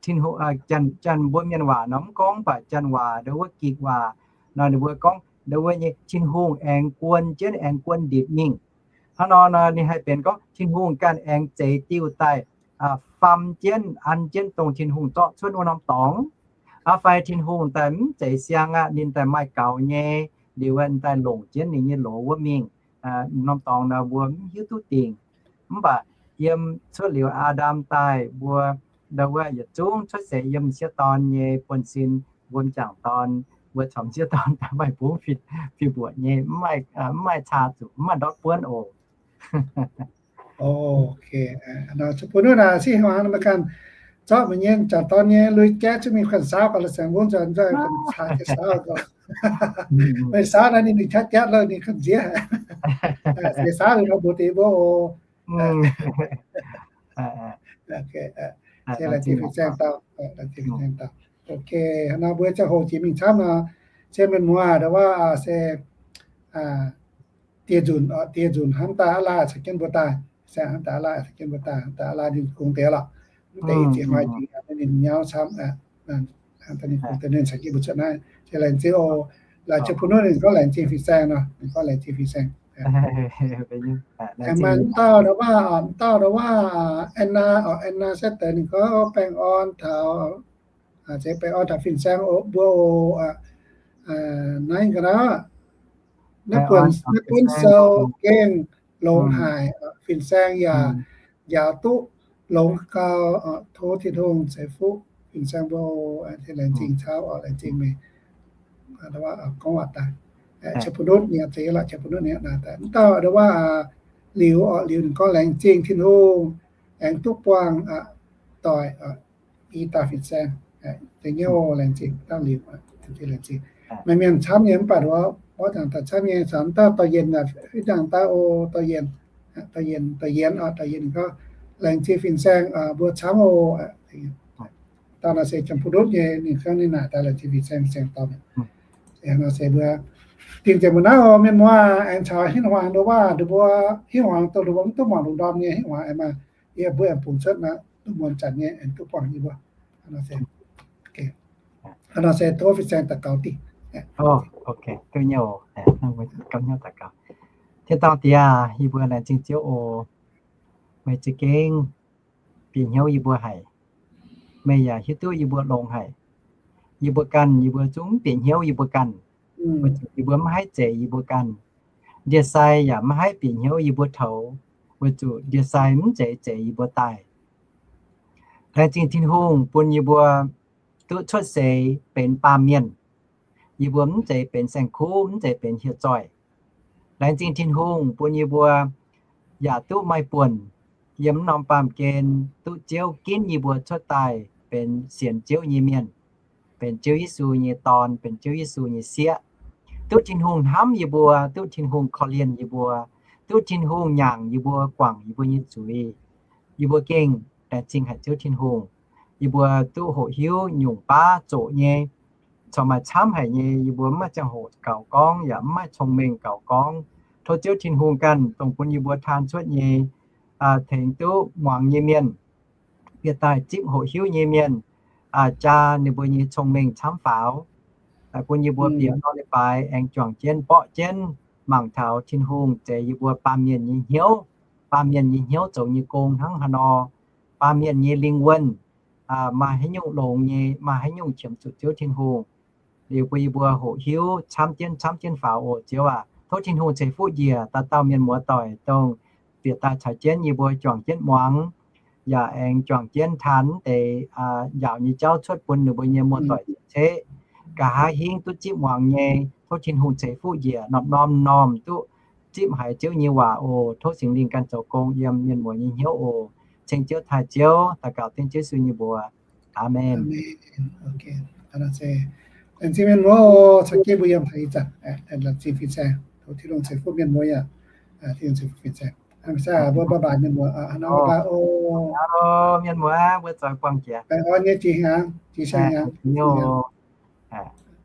Tin-Hungh, janx mbuo mienh waac nor mv gorngv, mv baac janx waac nduov wuov Gikc waac nor ninh mbuo gorngv nduov wuov nyei Tin-Hungh aengx guon jienv, aengx guon ndipc mingh. Hnangv nor nor ninh haih benx gorngv Tin-Hungh ganh aengx zeix diuh daaih, faam jienv, an jienv dongh Tin-Hungh zorqv cuotv wuov norm dorngx. Aa, fai Tin-Hungh daaih mv zeix siang aqv, ninh daaih maaih gaux nyei, liuz daaih longc jienv ninh nyei loz wuov mingh. Norm dorngx nor mbuo mv hiuv duqv dingc. Mv baac yiem cuotv liuz Aa^ndam daaih mbuo nduov wuov yietc zungv cuotv seix yiem m'sieqv dorn nyei buonv-sin, mbuo m'jangc dorn, mbuo caux m'sieqv dorn daaih maaih mbungv fih mbuoqc nyei, mv maaih caa zuqc, mv maaih ndortv buonv oc. Ok, nor bun wuov naaic sieqv hmuangx meih ganh zorqv meih nyei m'jangc dorn nyei lui-gaeqv cuotv mingh ganh saauv gauh la'saengx mbungv nzoih nzoih ganh caa jienv saauv gauh. Meih saauv naaiv ninh mingh qaqv jatv lo ninh ganh nziex. Se saauv ninh nor mbuox deix mbuo oc. Laengz zingh fin-saeng dauh, laengz zingh fin-saeng dauh. Ok, nor mbuo ziangh hoc jiex mingh camv nor, se mienh muoz nduov wuov se dieh nzunc, dieh nzunc hnamv daaih aqv laanh caux jienv mbuo daaih, se hnamv daaih aqv laanh caux jienv mbuo daaih, hnamv daaih aqv laanh ninh kungx deix lorqc. Mv deix i ziex hnoi jiex ninh nyauv camv, ninh kungx deix ninh caux jienv mbuo cuotv naaiv. Se laengz zingh oc. Laaix ziouc bun wuov ninh gorngv laengz zingh fin-saeng nor, ninh gorngv laengz zingh fin-saeng. Maaih mv dauh nduov wuov, mv dauh nduov wuov, Anna oc, Anna Setv deix ninh gorngv baengh orn taux, se baengh orn taux fin-saeng mbuo oc. Naaiv ga'naaiv, naaiv buonv sou gengh longx haic, fin-saeng yaac njaaux duqv longx gau. Tov Tin-Hungh ceix fuqv fin-saeng mbuo. Laengz zingh caux, laengz zingh meih gorngv waac daaih. Qiex bun nutv nyei, zeix lorqc, qiex bun nutv nyei. Mv dauh nduov wuov, Liuz oc, Liuz ninh gorngv laengz zingh Tin-Hungh aengx duqv buangh doic i dauh fin-saeng. Deix nyouv laengz zingh dauh Liuz, laengz zingh. Maaih mienh camv nyei mv baac nduov, mborqv dangh daaih camv nyei, caux mv dauh Dorh Yienh, fih dangh dauh o, Dorh Yienh, Dorh Yienh, Dorh Yienh oc, Dorh Yienh ninh gorngv laengz zingh fin-saeng mbuo camv oc. Dauh naaiv se Jiem Pu Ndutv nyei, ninh gorngv ninh naaic daaih laengz zingh fin-saeng, fin-saeng dauh. Nor se mbuo dingh ziepc mbuo naaiv oc, mienh muoz, aengx caux Hingv Huaangx nduov waac, nduov mbuo Hingv Huaangx dongh nduov mbuo mv duqv muangx lungh ndorm nyei, Hingv Huaangx aengx maaih yie mbuo aengx bungx cuotv naaiv duqv muonz zanc nyei aengx duqv buangh yie mbuo. Nor se tov fin-saeng daux gaux dingh. Tin-dorngh Diex, yie mbuo laengz zingh Ziouv oc. Meih za'gengh bieqc hnyouv yie mbuo haic. Meih yaac hiuv duqv yie mbuo longx haic. Yie mbuo ganh, yie mbuo zungv bieqc hnyouv yie mbuo ganh. Weic zuqc yie mbuo mv haih zeix yie mbuo ganh. Ndie-sai yaac mv haih bieqc hnyouv yie mbuo toux, weic zuqc ndie-sai mv zeiz zeix yie mbuo daaih. Laengz zingh Tin-Hungh bun yie mbuo duqv cuotv seix benx baamh mienh. Yie mbuo mv zeiz benx saeng-kuv, mv zeiz benx hieh zoih. Laengz zingh Tin-Hungh bun yie mbuo yaac duqv maaih buonc yiem mv norm baamh gen duqv Ziouv ginv yie mbuo cuotv daaih benx sienx Ziouv nyei mienh, benx Ziouv Yesu nyei dorn, benx Ziouv Yesu nyei sieqv. Duqv Tin-Hungh hnamv yie mbuo, duqv Tin-Hungh korv-lienh yie mbuo, duqv Tin-Hungh nyaangc yie mbuo, guangc yie mbuo nyei zuiz. Yie mbuo gengh laengz zingh haic Ziouv Tin-Hungh. Yie mbuo duqv hoqc hiuv nyungc baav zoqc nyei, corc maaih camv haic nyei, yie mbuo mv maaih ziangh hoc gaux gorngv yaac mv maaih cong-mengh gaux gorngv. Tov Ziouv Tin-Hungh ganh dongh bun yie mbuo taan cuotv nyei, tengx duqv muangx nyei mienh, bieqc daaih zipv hoqc hiuv nyei mienh, jaa ninh mbuo nyei cong-mengh camv faaux, bun yie mbuo bieqc nor leiz-baaix aengx juangc jienv mborqv jienv mangc taux Tin-Hungh zeix yie mbuo baamh mienh nyei hnyouv, baamh mienh nyei hnyouv zoux nyei gong hnangv haaix nor, baamh mienh nyei lingh wuonh maaih haaix nyungc longx nyei, maaih haaix nyungc qiemx zuqc Ziouv Tin-Hungh. Liuz bun yie mbuo hoqc hiuv camv jienv camv jienv faaux oc Ziouv aac. Tov Tin-Hungh ceix fuqv njiec dauh dauh mienh muoz doic dongh bieqc daaih caux jienv yie mbuo juangc jienv muangx, yaac aengx juangc jienv taan deix njaaux nyei jauv cuotv bun ninh mbuo nyei muoz-doic ceqv. Nqa'haav hingv duqv zipv muangx nyei, tov Tin-Hungh ceix fuqv njiec norm-norm normh duqv zipv haiz Ziouv nyei waac oc. Tov Singx Lingh ganh zoux gong yiem mienh muoz nyei hnyouv oc. Ceng Ziouv taaih Ziouv, daux gaux dengv Ziouv Yesu nyei mbuox. Aamen. Laengz zingh mienh muoz oc, caux jienv mbuo yiem taux ih zanc, laengz zingh fin-saeng, tov Tin-Hungh ceix fuqv mienh muoz yaac, Tin-Hungh ceix fuqv fin-saeng. Mbuo bye bye mienh muoz, hnangv bye bye oc. Mienh muoz, mbuo zoux buangh jiex. Baengh orn nyei jiex hnyangx, jiex hnyangx.